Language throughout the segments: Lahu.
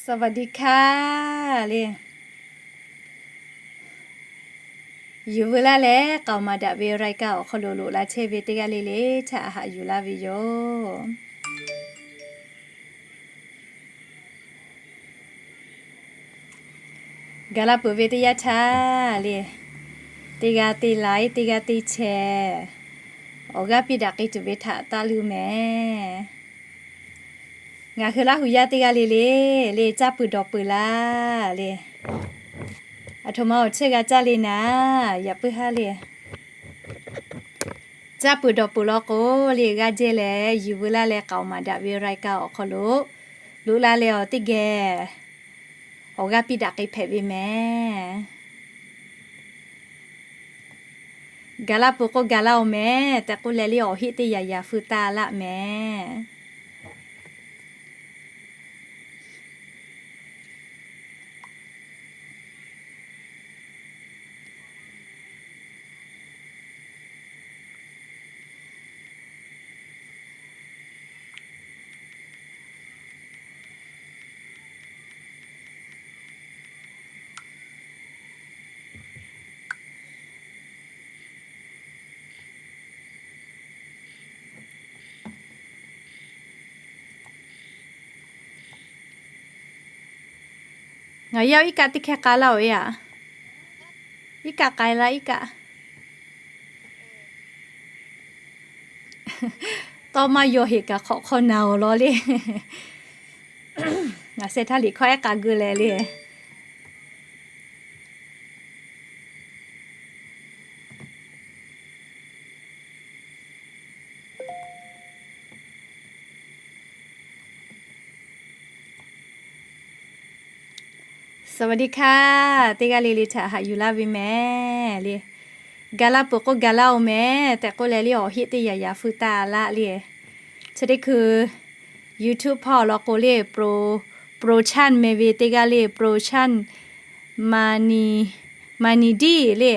สวัสดีค่ะ le. Yuˬ veu laˇ leh k'aoˍ maˍ daꞈ ve รายการ awˬ hk'aw lo loꞈ la chehˇ ve teˇ g'aˇ le le htaꞈ haꞈ yuˬ laˇ ve yoˬ. Gaˬ la peuˬ ve teˇ yanˇ htaˇ le, teˇ g'aˇ teˇ like, teˇ g'aˇ teˇ share, awˬ g'aˇ piˇ daꞈ k'ai tuˬ ve htaꞈ taˇ leuˇ mehˍ. Ngaˬ hui Laˇ huˍ yaˇ teˇ g'aˇ le le, le caˇ peuˬ dawˬ peuˬ laˇ le. Aˬ htoꞈ ma awˬ cheuˇ g'a caˇ le naˍ, yaꞈ puiˉ haˉ le. Caˇ peuˬ dawˬ peuˬ law k'o le, g'aˇ jehˇ leh yuˬ veu laˇ leh k'aoˍ maˍ daꞈ ve รายการ awˬ hk'aw lo loꞈ la leh awˬ teˇ geh awˬ g'aˇ piˇ daꞈ k'ai hpehꞈ ve mehˍ. Gaˬ la peuˬ k'o gaˬ la-oˬ mehˍ tehꞈ k'oˆ leh le, awˬ heˆ teˇ yaꞈ yaꞈ feu taˇ laˆ mehˍ. Ngaˬ yaˇ iˉ kaˆ teˇ hkeh k'ai laˇ-oˬ e aꞈ. Iˉ kaˆ k'ai laˇ iˉ kaˆ. Tawˇ maˇ yaw heꞈ kaꞈ hk'awꞈ hk'aw naˬ-oˬ law le. Ngaˬ sheh htaˇ liꞈ hkawˇ ehˉ k'a geu leh le. Sawˍ vaˍ diˆ hkaˇ, teˇ g'aˇ le le htaꞈ haꞈ yuˬ laˇ ve mehˍ le. Gaˬ la peuˬ k'o gaˬ la-oˬ mehˍ tehꞈ k'oˆ leh le, awˬ heˆ teˇ yaꞈ yaꞈ feu taˇ laˆ le. Chi teˇ hkui YouTube hpawˇ law k'o le, Pro, Pro Chan meh ve teˇ g'aˇ le, Pro Chan, Mani, Mani diˇ le.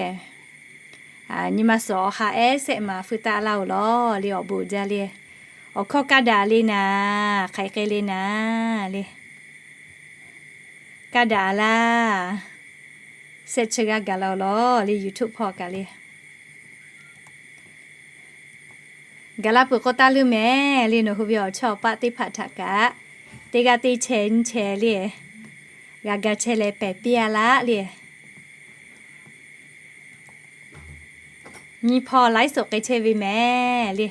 Nyi ma suhˍ awˬ ha ehˉ shehˆ maˍ feu taˇ laˇ-oˬ law le, awˬ bon uiˍ jaˇ le. Awˬ hkawˇ kaˇ daꞈ le naˍ, hk'aˬ hk'e le naˍ le. Kaˇ daꞈ laˇ. Shehˆ chi g'aˇ gaˬ la-oˬ law le, YouTube hpawˇ kaꞈ le. Gaˬ la peuˬ k'o taˇ leuˇ mehˍ le, nawˬ hui ve awˬ chawˇ awˬ paˆ teˇ hpaˍ htaꞈ kaꞈ teˇ g'aˇ teˇ chehˇ nyi chehˇ le. G'a ga chehˇ leh pehˬ piˇ-a laˇ le. Nyi hpawˇ laiˉ suhˍ k'ai chehˇ ve mehˍ le.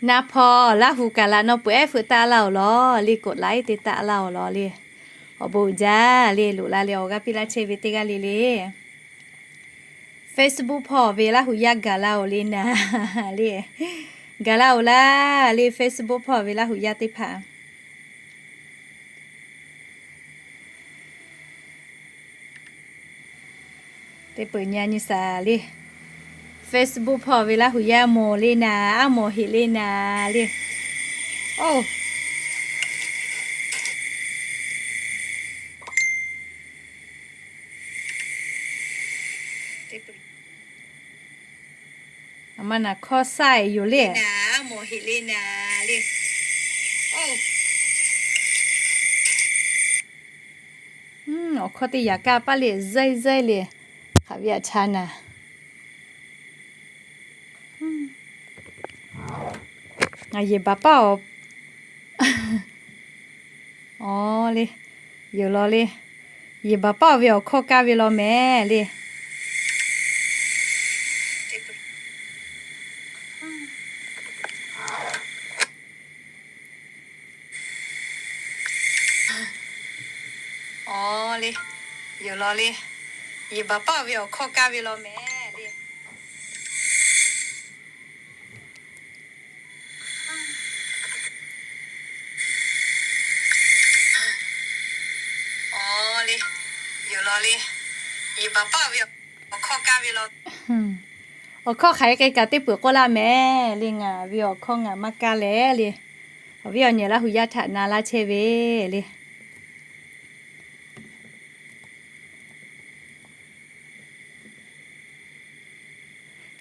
Naˆ hpawˇ Laˇ huˍ kaꞈ laꞈ naw peuˬ ehˉ feu taˇ laˇ-oˬ law le, กดไลค์ te taˇ laˇ-oˬ law le. Awˬ bon uiˍ jaˇ le, loꞈ la leh awˬ g'aˇ piˇ laˇ chehˇ ve teˇ g'aˇ le le. Facebook hpawˇ ve Laˇ huˍ yaˇ gaˬ la-oˬ le naˍ le. Gaˬ la-oˬ laˇ le, Facebook hpawˇ ve Laˇ huˍ yaˇ teˇ hpaˍ. Teˇ peuˬ nyi-a nyi shaˍ le. Facebook hpawˇ ve Laˇ huˍ yaˇ mawˬ le naˍ, aˉ mawˬ heꞈ le naˍ le. Oˇ, aˬ ma naˬ hkawˇ shaˆ-e yoˬ le. Awˬ hkawˇ teˇ yaꞈ kaˇ paˇ le, zaiˇ zaiˇ le. Hk'aˬ ve aꞈ cha naˍ. Ngaˬ yehˬ baˬ paˇ-oˬ. Aw le, yoˬ law le. Yehˬ baˬ paˇ-oˬ ve awˬ hkawˇ kaˇ ve law mehˍ le. Aw le, yoˬ law le. Yehˬ baˬ paˇ-oˬ ve awˬ hkawˇ kaˇ ve law mehˍ le. Awˬ hkawˇ hk'aˬ hk'e k'ai kaꞈ teˇ peuˬ k'oˆ laˇ mehˍ le, ngaˬ ve awˬ hkawˇ ngaˬ maˇ kaˇ leh le. Awˬ viˉ awˬ nyi Laˇ hu yaˇ htaꞈ na laˇ chehˇ ve le.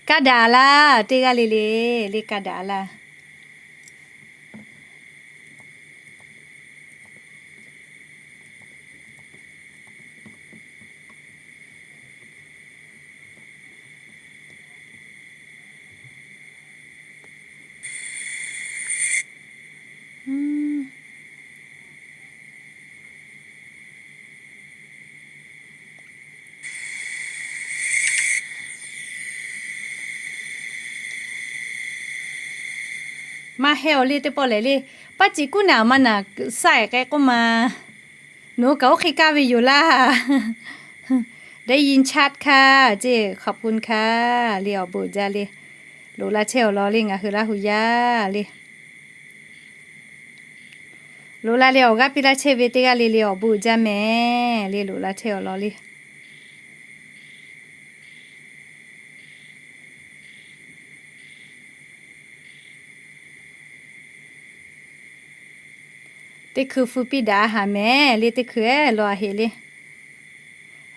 Kaˇ daꞈ laˇ, teˇ g'aˇ le le, le kaˇ daꞈ laˇ. Maˇ heˆ awˬ le teˇ pawˆ lehˬ le, paˇ ciˍ kuˉ naˍ maˇ naˍ saˆ k'ai k'oˆ ma. Nawˬ hui kaꞈ oˇ hk'e kaˇ ve yoˬ laˇ. ได้ยินชัดค่ะ ceˇ ขอบคุณค่ะ le awˬ bon uiˍ jaˇ le. Loꞈ la chehˇ awˬ lawn le ngaˬ hui Laˇ hu yaˇ le. Loꞈ la le awˬ g'aˇ piˇ laˇ chehˇ ve teˇ g'aˇ le le awˬ bon uiˍ jaˇ mehˍ le loꞈ la chehˇ awˬ lawn le. Teˇ hkui hpu piˇ daꞈ a haˍ mehˍ le teˇ hkui ehˉ law a heꞈ le.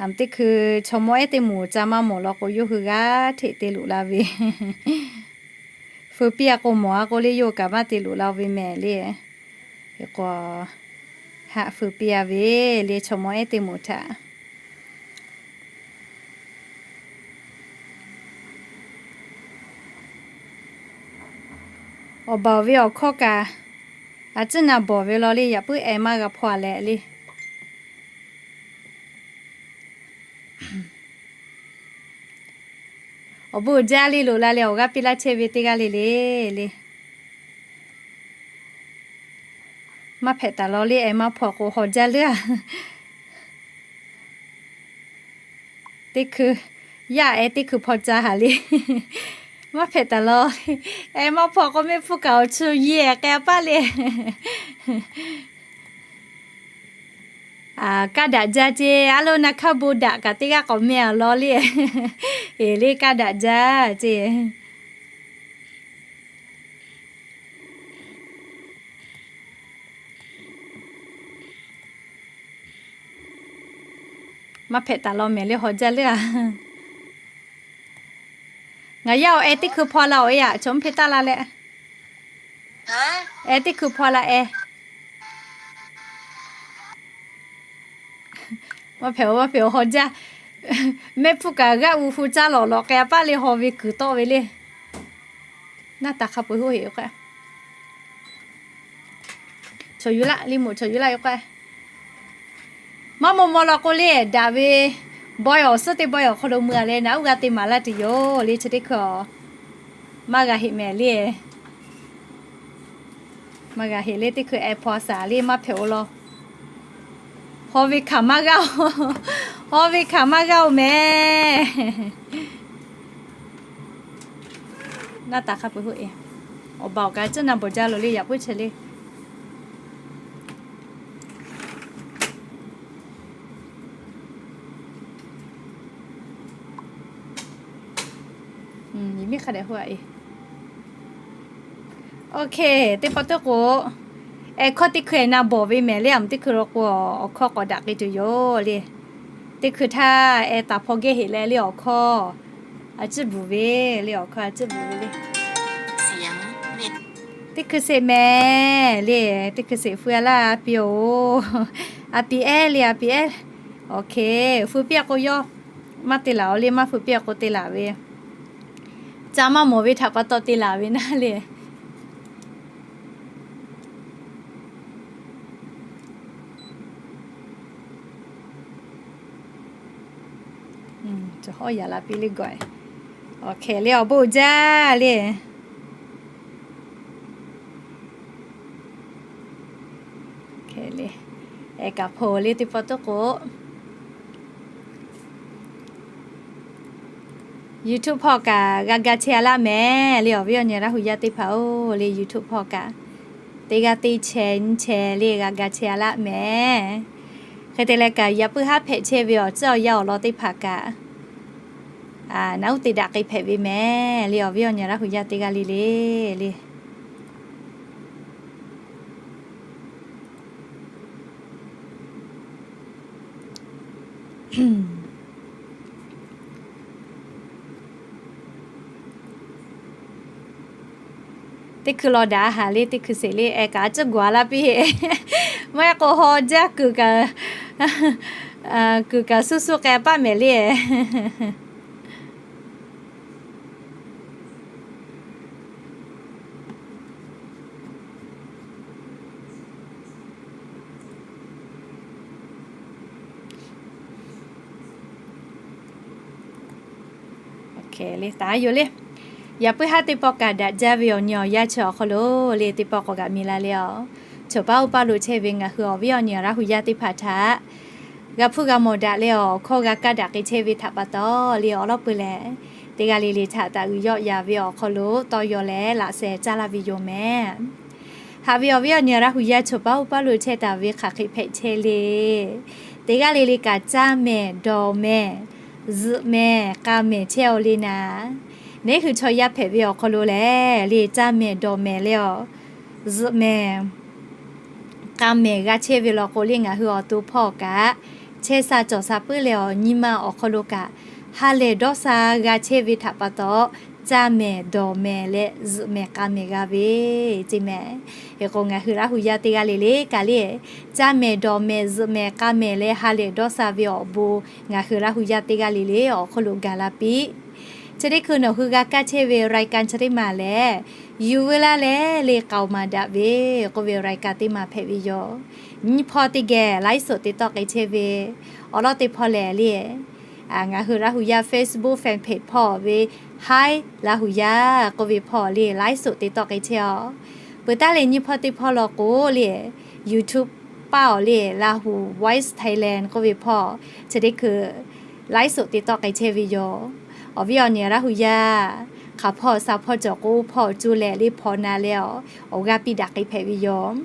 Aˬ teˇ hkui chaw mawˇ ehˉ teˇ moˍ ca maˇ mawˬ law k'o yawˇ hui g'aˇ hteꞈ te loꞈ la ve. Hpu piˇ a k'o mawˬ a k'o le yawˇ kaꞈ maˇ te loꞈ la ve mehˍ le. Hk'e k'o, haꞈ hpu piˇ a ve le chaw mawˇ ehˉ teˇ moˍ htaꞈ. Awˬ baˬ ve awˬ hkawˇ kaꞈ, a ciˉ na bawˬ ve law le yaꞈ puiˉ ehˉ maˇ g'a hpaw a leh le. Awˬ bon uiˍ jaˇ le loꞈ la leh awˬ g'aˇ piˇ laˇ chehˇ ve teˇ g'aˇ le le le. Maˇ hpehꞈ taˍ law le ehˉ maˇ hpaw k'o haw jaˇ leuˉ a. Teˇ hkui, yaˇ ehˉ teˇ hkui hpaw ca haˍ le. Maˇ hpehꞈ taˍ law, ehˉ maˇ hpaw k'o mehˆ hpfuhˇ kaꞈ awˬ chu yeˬ k'ai a paˇ le. Kaˇ daꞈ jaˇ ceˇ, a lo na hkaˇ bon daꞈ kaꞈ teˇ g'aˇ k'awꞈ meh a law le. Eˬ le kaˇ daꞈ jaˇ ceˇ. Maˇ hpehꞈ taˍ law mehˍ le haw jaˇ leuˉ a. Ngaˬ yaˇ awˬ ehˉ teˇ hkui hpaw la awˬ e aꞈ chaw mvuhˇ hpe taˇ la leh. Ehˉ teˇ hkui hpaw la ehˉ. Maˇ hpehꞈ-oˬ, maˇ hpehꞈ-oˬ, haw jaˇ. Mehˆ hpfuhˇ kaꞈ g'aˇ u hu caˇ lawꞈ lawꞈ k'ai a paˇ le haw ve kuiˬ tawˆ ve le. Naˇ taˍ hk'a peu-eˬ hoˆ heꞈ k'o. Chaw yuˬ laˇ le moˍ chaw yuˬ laˇ yoˬ k'o. Maˇ maw maw law k'o le daꞈ ve, bawehˇ awˬ suhˉ teˇ bawehˇ awˬ hk'aw lo mui a leh naꞈ uˉ g'a te maˍ laˇ tuˬ yoˬ le chi teˇ hkui a. Maˇ g'a heꞈ mehˍ le. Maˇ g'a heꞈ le teˇ hkui ehˉ hpaw a saˍ le maˇ hpehꞈ-oˬ law. Haw ve hkanˍ maˇ g'aˇ-oˬ, haw ve hkanˍ maˇ g'aˇ-oˬ mehˍ. Naˇ taˍ hk'a peu-eˬ hoˆ e. Awˬ baˬ awˬ kaꞈ a ciˉ na bawˬ jaˇ lo le yaꞈ puiˉ chehˇ le. Miˇ hk'a dehꞈ hoˆ a e. Oˇ hk'e, teˇ pawˆ teˇ k'o, ehˉ hkawˇ teˇ hkui ehˉ na bawˬ ve mehˍ le aˬ mvuhˇ teˇ hkui lo k'o, awˬ hkawˇ k'awꞈ daꞈ k'ai tuˬ yoˬ le. Teˇ hkui htaˇ ehˉ taˍ hpaw gehˇ heꞈ leh le awˬ hkawˇ a ciˉ bvuhˬ ve le awˬ hkawˇ a ciˉ bvuhˬ ve le. Teˇ hkui sheˍ mehˍ le, teˇ hkui sheˍ fu a laˇ a pi-oˬ. A pi ehˉ le a pi ehˉ. Oˇ hk'e, fu piˇ a k'o yawˇ maˇ te laˬ-oˬ le maˇ fu piˇ a k'o te laˬ ve. Ca maˇ mawˬ ve htaꞈ pa taw te laˬ ve naˇ le. Cawˬ hawˉ yaꞈ la piˇ le gawˬ. Awˬ hk'e le awˬ bon uiˍ jaˇ le. Ehˉ kaꞈ hpaw le teˇ pawˆ teˇ k'o, YouTube hpawˇ kaꞈ g'a ga chehˇ a laˇ mehˍ le awˬ viˉ awˬ nyi Laˇ hu yaˇ teˇ hpaˍ-oˬ le YouTube hpawˇ kaꞈ teˇ g'aˇ teˇ chehˇ nyiˇ chehˇ le g'a ga chehˇ a laˇ mehˍ. Hk'e te leh kaꞈ yaꞈ puiˉ haˉ hpehꞈ chehˇ ve awˬ tcuhˉ awˬ yanˇ awˬ lawn teˇ hpaˍ kaꞈ, naˉ uˉ te daꞈ k'ai hpehꞈ ve mehˍ le. Awˬ viˉ awˬ nyi Laˇ hu yaˇ teˇ g'aˇ le le le, teˇ hkui law daꞈ haˍ le, teˇ hkui sheˍ le, eh kaꞈ a ciˉ gawˬ laˇ piˇ. Maˇ heˆ k'o haw jaˇ kuiˬ kaꞈ, kuiˬ kaꞈ suh suh k'ai paˆ mehˍ le. Yaꞈ puiˉ haˉ teˇ pawˆ kaꞈ daꞈ jaˇ ve awˬ nyi awˬ yanˇ chi awˬ hk'aw lo le, teˇ pawˆ k'awꞈ g'a mi la le awˬ. Choˬ paˉ oˇ paˇ lo chehˇ ve ngaˬ hui awˬ viˉ awˬ nyi Laˇ hu yaˇ teˇ hpaˍ htaꞈ g'a hpuˇ g'a mawˬ daꞈ leh awˬ hkawˇ g'a kaˇ daꞈ k'ai chehˇ ve htaꞈ pa taw le, awˬ lawn peuˬ lehˬ, teˇ g'aˇ le le htaꞈ taˍ uiˍ yawˆ yan ve awˬ hk'aw lo tawˇ yaw leh laꞈ sheh caˇ laˇ ve yoˬ mehˍ. Haꞈ ve awˬ viˉ awˬ nyi Laˇ hu yaˇ choˬ paˉ oˇ paˇ lo chehˇ taˍ ve hk'aˬ hk'e hpehꞈ chehˇ le. Teˇ g'aˇ le le kaꞈ caˇ mehˍ dawˬ mehˍ zuhꞈ mehˍ k'a mehˍ chehˇ aw le naˍ. Neˉ hui chaw yaˇ hpehꞈ ve awˬ hk'aw lo lehˬ le, caˇ mehˍ dawˬ mehˍ leh awˬ zuhꞈ mehˍ k'a mehˍ g'a chehˇ ve law k'o le, ngaˬ hui awˬ to hpawˇ kaꞈ chehˇ sha cawˬ sha puiˉ leh awˬ nyi ma awˬ hk'aw lo kaꞈ ha lehˬ dawˇ sha g'a chehˇ ve htaꞈ pa taw, caˇ mehˍ dawˬ mehˍ leh zuhꞈ mehˍ k'a mehˍ g'a ve ce mehˍ. Hk'e k'o ngaˬ hui Laˇ hu yaˇ teˇ g'aˇ le le kaꞈ le, caˇ mehˍ dawˬ mehˍ zuhꞈ mehˍ k'a mehˍ leh ha lehˬ dawˇ sha ve awˬ bon ngaˬ hui Laˇ hu yaˇ teˇ g'aˇ le le awˬ hk'aw lo gaˬ la piˇ. Chi teˇ hkui nawˬ hui g'a kaˇ chehˇ ve รายการ chi teˇ maˬ lehˬ, yuˬ veu laˇ leh le k'aoˍ maˍ daꞈ ve k'oˆ ve รายการ teˇ maˬ hpehꞈ ve yoˬ. Nyiˇ hpawˇ teˇ geh ไลฟ์สด te tawˆ k'ai chehˇ ve awˬ lawn teˇ hpawˇ lehˬ le, ngaˬ hui Laˇ hu yaˇ Facebook fan page hpawˇ ve Hi Laˇ hu yaˇ k'oˆ ve hpawˇ le ไลฟ์สด te tawˆ k'ai chehˇ awˬ. Peuˬ taˉ leh nyiˇ hpawˇ teˇ hpawˇ law k'o le, YouTube paˇ awˬ le Lahu Voice Thailand k'oˆ ve hpawˇ chi teˇ hkui ไลฟ์สด te tawˆ k'ai chehˇ ve yoˬ. Awˬ viˉ awˬ nyi Laˇ hu yaˇ, hk'aˬ hpawˇ sha hpawˇ cawˬ k'o hpawˇ cuˇ leh le hpaw na leh awˬ, awˬ g'aˇ piˇ daꞈ k'ai hpehꞈ ve yoˬ.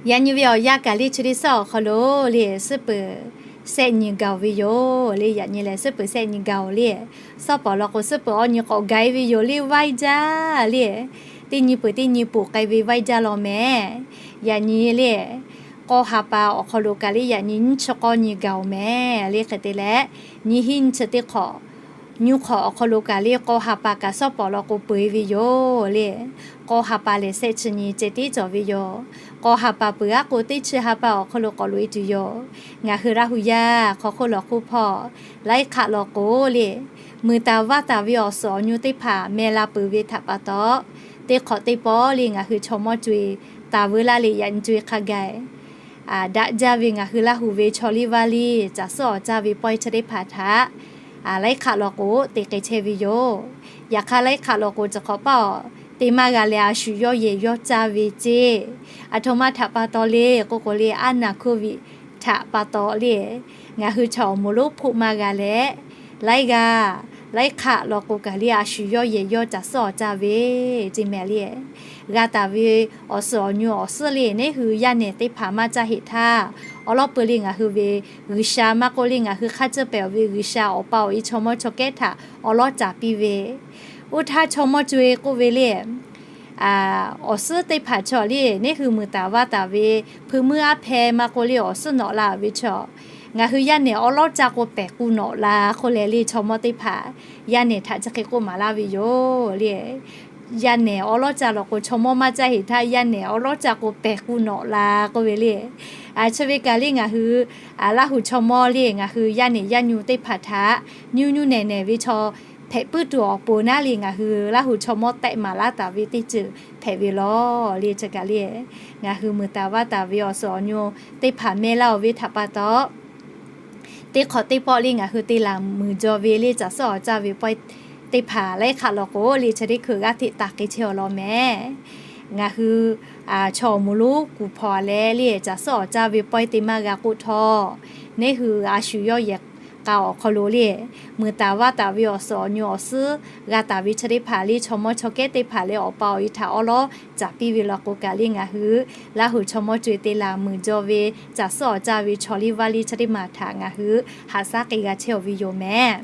Yaꞈ nyi ve awˬ yanˇ kaꞈ le chi teˇ suhˉ awˬ hk'aw lo le suhˉ peuˬ shehˆ nyi gaˬ ve yoˬ le. Yaꞈ nyi lehˬ suhˉ peuˬ shehˆ nyi gaˬ oˬ le. Suhˉ pawˍ law k'o suhˉ peuˬ awˇ nyi k'awꞈ gaˬ e ve yoˬ le, vaiˇ jaˇ le. Teˇ nyi peuˬ teˇ nyi poˬ k'ai ve vaiˇ jaˇ law mehˍ. Yaꞈ nyi le k'aw ha pa awˬ hk'aw lo kaꞈ le yaꞈ nyi nyiˇ chi k'awˇ nyi gaˬ oˬ mehˍ le. Hk'e te leh nyi hiˉ nyi chi teˇ hk'awꞈ nyi hk'awꞈ awˬ hk'aw lo kaꞈ le k'aw ha pa kaꞈ suhˉ pawˍ law k'o peuˬ e ve yoˬ le. K'aw ha pa lehˬ shehˆ chi nyi ceh tiˉ cawˬ ve yoˬ. K'aw ha pa peuˬ aˉ k'o teˇ chi ha pa awˬ hk'aw lo k'awꞈ loꞈ e tuˬ yoˬ. Ngaˬ hui Laˇ hu yaˇ hk'aw hk'oˆ lawˬ hk'oˆ hpawˇ laiˉ hk'aˆ law k'o le, mui taˍ vaˇ taˍ ve awˬ suhˍ awˬ nyu teˇ hpaˍ meh la peuˬ ve htaꞈ pa taw, teˇ hk'awꞈ teˇ pawˆ le ngaˬ hui chaw mawˇ co-e taˍ veu laˇ le yaꞈ nyi co-e hk'a gaˬ daꞈ jaˇ ve ngaˬ hui Laˇ hu ve chaw liˇ vaˇ liˇ caˬ suhˉ awˬ caˇ ve pawehˇ chi teˇ hpaˍ htaꞈ laiˉ hk'aˆ law k'o te k'ai chehˇ ve yoˬ. Yaꞈ hk'aˇ laiˉ hk'aˆ law k'o cawˬ hk'awꞈ paˇ awˬ te maˇ g'a leh a shu yawˇ yehˬ yawˇ caˇ ve ceˇ. Aˬ htoꞈ ma htaꞈ pa taw le k'oˆ k'o le, aˉ naˍ hkuˇ viꞈ htaꞈ pa taw le, ngaˬ hui chaw awˬ moˍ lonˉ hpoˆ maˇ g'a leh, laiˉ g'aˇ laiˉ hk'aˆ law k'o kaꞈ le a shu yawˇ yehˬ yawˇ caˬ suhˉ awˬ caˇ ve ceˇ mehˍ le. G'a taˍ ve awˬ suhˍ awˬ nyu awˬ suhˉ le neˉ hui yaˇ nehˬ teˇ hpaˍ maˇ caˇ heˆ htaˇ, awˬ lawn peuˬ le ngaˬ hui ve G'uiˬsha maˇ k'oˆ le ngaˬ hui hk'aˇ ceuˬ pehꞈ ve G'uiˬsha awˬ pa awˬ e chaw mawˇ chaw kehˉ htaꞈ awˬ lawn caˍ piˇ ve, oˇ htaˇ chaw mawˇ co-e k'oˆ ve le, awˬ suhˉ teˇ hpaˍ chaw le neˉ hui mui taˍ vaˇ taˍ ve hpui muiˉ aˉ hpehˇ maˇ k'oˆ le awˬ suhˉ nawꞈ la ve chaw, ngaˬ hui yaˇ nehˬ awˉ lawˉ caˇ k'o pehˬ k'u nawꞈ la k'oˆ leh le chaw mawˇ teˇ hpaˍ yaˇ nehˬ htaꞈ chi hk'e k'oˆ maˍ laˇ ve yoˬ le. Yaˇ nehˬ awˉ lawˉ caˇ law k'o chaw mawˇ maˇ caˇ heˆ htaˇ yaˇ nehˬ awˉ lawˉ caˇ k'o pehˬ k'u nawꞈ la k'oˆ ve le. Chi ve kaꞈ le ngaˬ hui Laˇ hu chaw mawˇ le ngaˬ hui yaˇ nehˬ yaˇ nyu teˇ hpaˍ htaꞈ nyu nyu nehˬ nehˬ ve chaw hpehꞈ puiˉ tuˬ awˬ pon naˉ le ngaˬ hui Laˇ hu chaw mawˇ tehꞈ maˍ laˇ taˍ ve teˇ ceuˬ hpehꞈ ve lawˬ le. Chi kaꞈ le ngaˬ hui mui taˍ vaˇ taˍ ve awˬ suhˍ awˬ nyu teˇ hpaˍ meh laˇ ve htaꞈ pa taw, teˇ hk'awꞈ teˇ pawˆ le ngaˬ hui te laˬ muiˬ jaw ve le caˬ suhˉ awˬ caˇ ve pawehˇ teˇ hpaˍ laiˉ hk'aˆ law k'o le chi teˇ hkui g'aˇ hteꞈ taˍ k'ai chehˇ awˬ lawn mehˍ. Ngaˬ hui chaw awˬ moˍ lonˉ kuˬ hpaw leh le caˬ suhˉ awˬ caˇ ve pawehˇ te maˇ g'a k'oˆ htawˇ, neˉ hui a shu yawˇ yehˬ awˬ hk'aw lo le, muiˬ taˍ vaˇ taˍ ve awˬ suhˍ awˬ nyu awˬ suhˉ g'a taˍ ve chi teˇ hpaˍ le, chaw mawˇ chaw kehˉ teˇ hpaˍ leh awˬ pa awˬ e htaꞈ awˉ lawˉ caˍ piˇ ve law k'o kaꞈ le, ngaˬ hui Laˇhuˍ chaw mawˇ co-e te laˬ muiˬ jaw ve caˬ suhˉ awˬ caˇ ve chaw liˇ vaˇ liˇ chi teˇ maˬ htaꞈ ngaˬ hui haꞈ shaˉ k'ai g'a chehˇ-oˬ ve yoˬ mehˍ.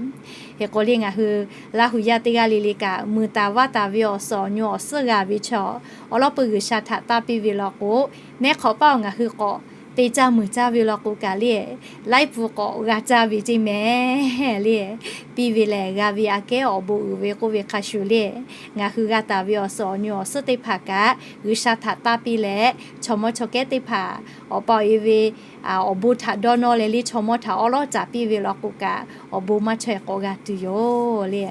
Hk'e k'o le, ngaˬ hui Laˇhuˍ yaˇ teˇ g'aˇ le le kaꞈ muiˬ taˍ vaˇ taˍ ve awˬ suhˍ awˬ nyu awˬ suhˉ g'a ve chaw, awˉ lawˉ peu G'uiˬsha htaꞈ tanˇ piˇ ve law k'o, neˉ hk'awꞈ paˆ ngaˬ hui k'awꞈ te caˇ muiˬ caˇ ve law k'o kaꞈ le, laiˉ pun k'awꞈ g'a caˇ ve ceˇ mehˍ le. Piˇ ve lehˬ g'a ve aꞈ kehˉ awˬ bon uiˍ ve k'oˆ ve hk'a shuˍ le, ngaˬ hui g'a taˍ ve awˬ suhˍ awˬ nyu awˬ suhˉ teˇ hpaˍ kaꞈ G'uiˬsha htaꞈ tanˇ piˇ leh, chaw mawˇ chaw kehˉ teˇ hpaˍ awˬ pa awˬ e ve awˬ bon htaꞈ dawˇ nawˇ leh le, chaw mawˇ htaꞈ awˉ lawˉ caˍ piˇ ve law k'o kaꞈ, awˬ bon maˇ chaweh k'awꞈ g'a tuˬ yoˬ le.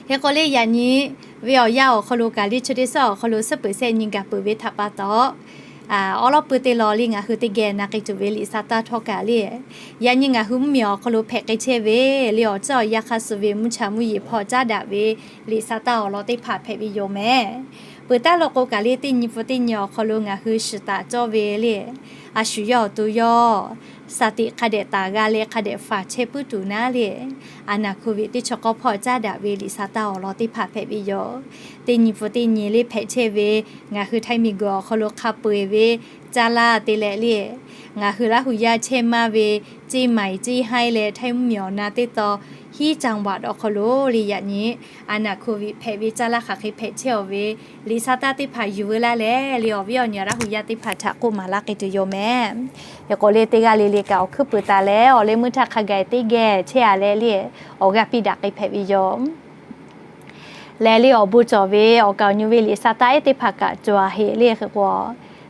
Hk'e k'o le, yaꞈ nyi ve awˬ yanˇ awˬ hk'aw lo kaꞈ le, chi teˇ suhˉ awˬ hk'aw lo suhˉ peuˬ sehˆ nyi gaˬ peuˬ ve htaꞈ pa taw, awˉ lawˉ peu te law le ngaˬ hui teˇ geh na k'ai tuˬ ve liꞈ sa taˇ htawˇ kaꞈ le, yaꞈ nyi ngaˬ hui mvuhˇmiˬ awˬ hk'aw lo hpehꞈ k'ai chehˇ ve le, awˬ ceuˬ awˬ yanˇ hk'a suh ve mvuhˇ cha mvuhˇ yeˬ hpawˇ caˉ daꞈ ve liꞈ sa taˇ awˬ lawn teˇ hpaˍ hpehꞈ ve yoˬ mehˍ. Peuˬ taˉ law k'o kaꞈ le, teˇ nyi pun teˇ nyi awˬ hk'aw lo ngaˬ hui shiˍ taˍ cawˇ ve le, a shu yawˇ awˬ to yawˇ saˍ tiꞈ hk'a dehꞈ taˍ g'a leh hk'a dehꞈ faˍ chehˇ puiˉ tuˬ naˉ le, a naˬ hk'oˆ ve teˇ chaw k'awˇ hpawˇ caˉ daꞈ ve liꞈ sa taˇ awˬ lawn teˇ hpaˍ hpehꞈ ve yoˬ. Teˇ nyi pun teˇ nyi le hpehꞈ chehˇ ve, ngaˬ hui Htaiˇ miˬguiˬ awˬ hk'aw lo hk'a peu-eˬ ve caˇ laˇ te leh le, ngaˬ hui Laˇhuˍ yaˇ chehˇ maˇ ve ceˇ maiˍ ceˇ haiˉ leh Htaiˇ mvuhˇmiˬ awˬ na teˇ taw hiˉ จังหวัด awˬ hk'aw lo le, yaꞈ nyi a naˬ hk'oˆ ve hpehꞈ ve caˇ laˇ hk'aˬ hk'e hpehꞈ chehˇ-oˬ ve liꞈ sa taˇ teˇ hpaˍ yuˬ veu laˇ leh le, awˬ viˉ awˬ nyi Laˇhuˍ yaˇ teˇ hpaˍ htaꞈ k'oˆ maˍ laˇ k'ai tuˬ yoˬ mehˍ. Hk'e k'o le, teˇ g'aˇ le le kaꞈ awˬ hkuiˉ puiˍ taˍ leh awˬ leh meuˇ htaˇ hk'a gaˬ teˇ geh chehˇ-a leh le, awˬ g'aˇ piˇ daꞈ k'ai hpehꞈ ve yoˬ. Lehˬ le, awˬ bon cawˬ ve awˬ kaˍ awˬ nyi ve liꞈ sa taˇ ehˉ teˇ hpaˍ kaꞈ cawˬ-a heꞈ le. Hk'e k'o,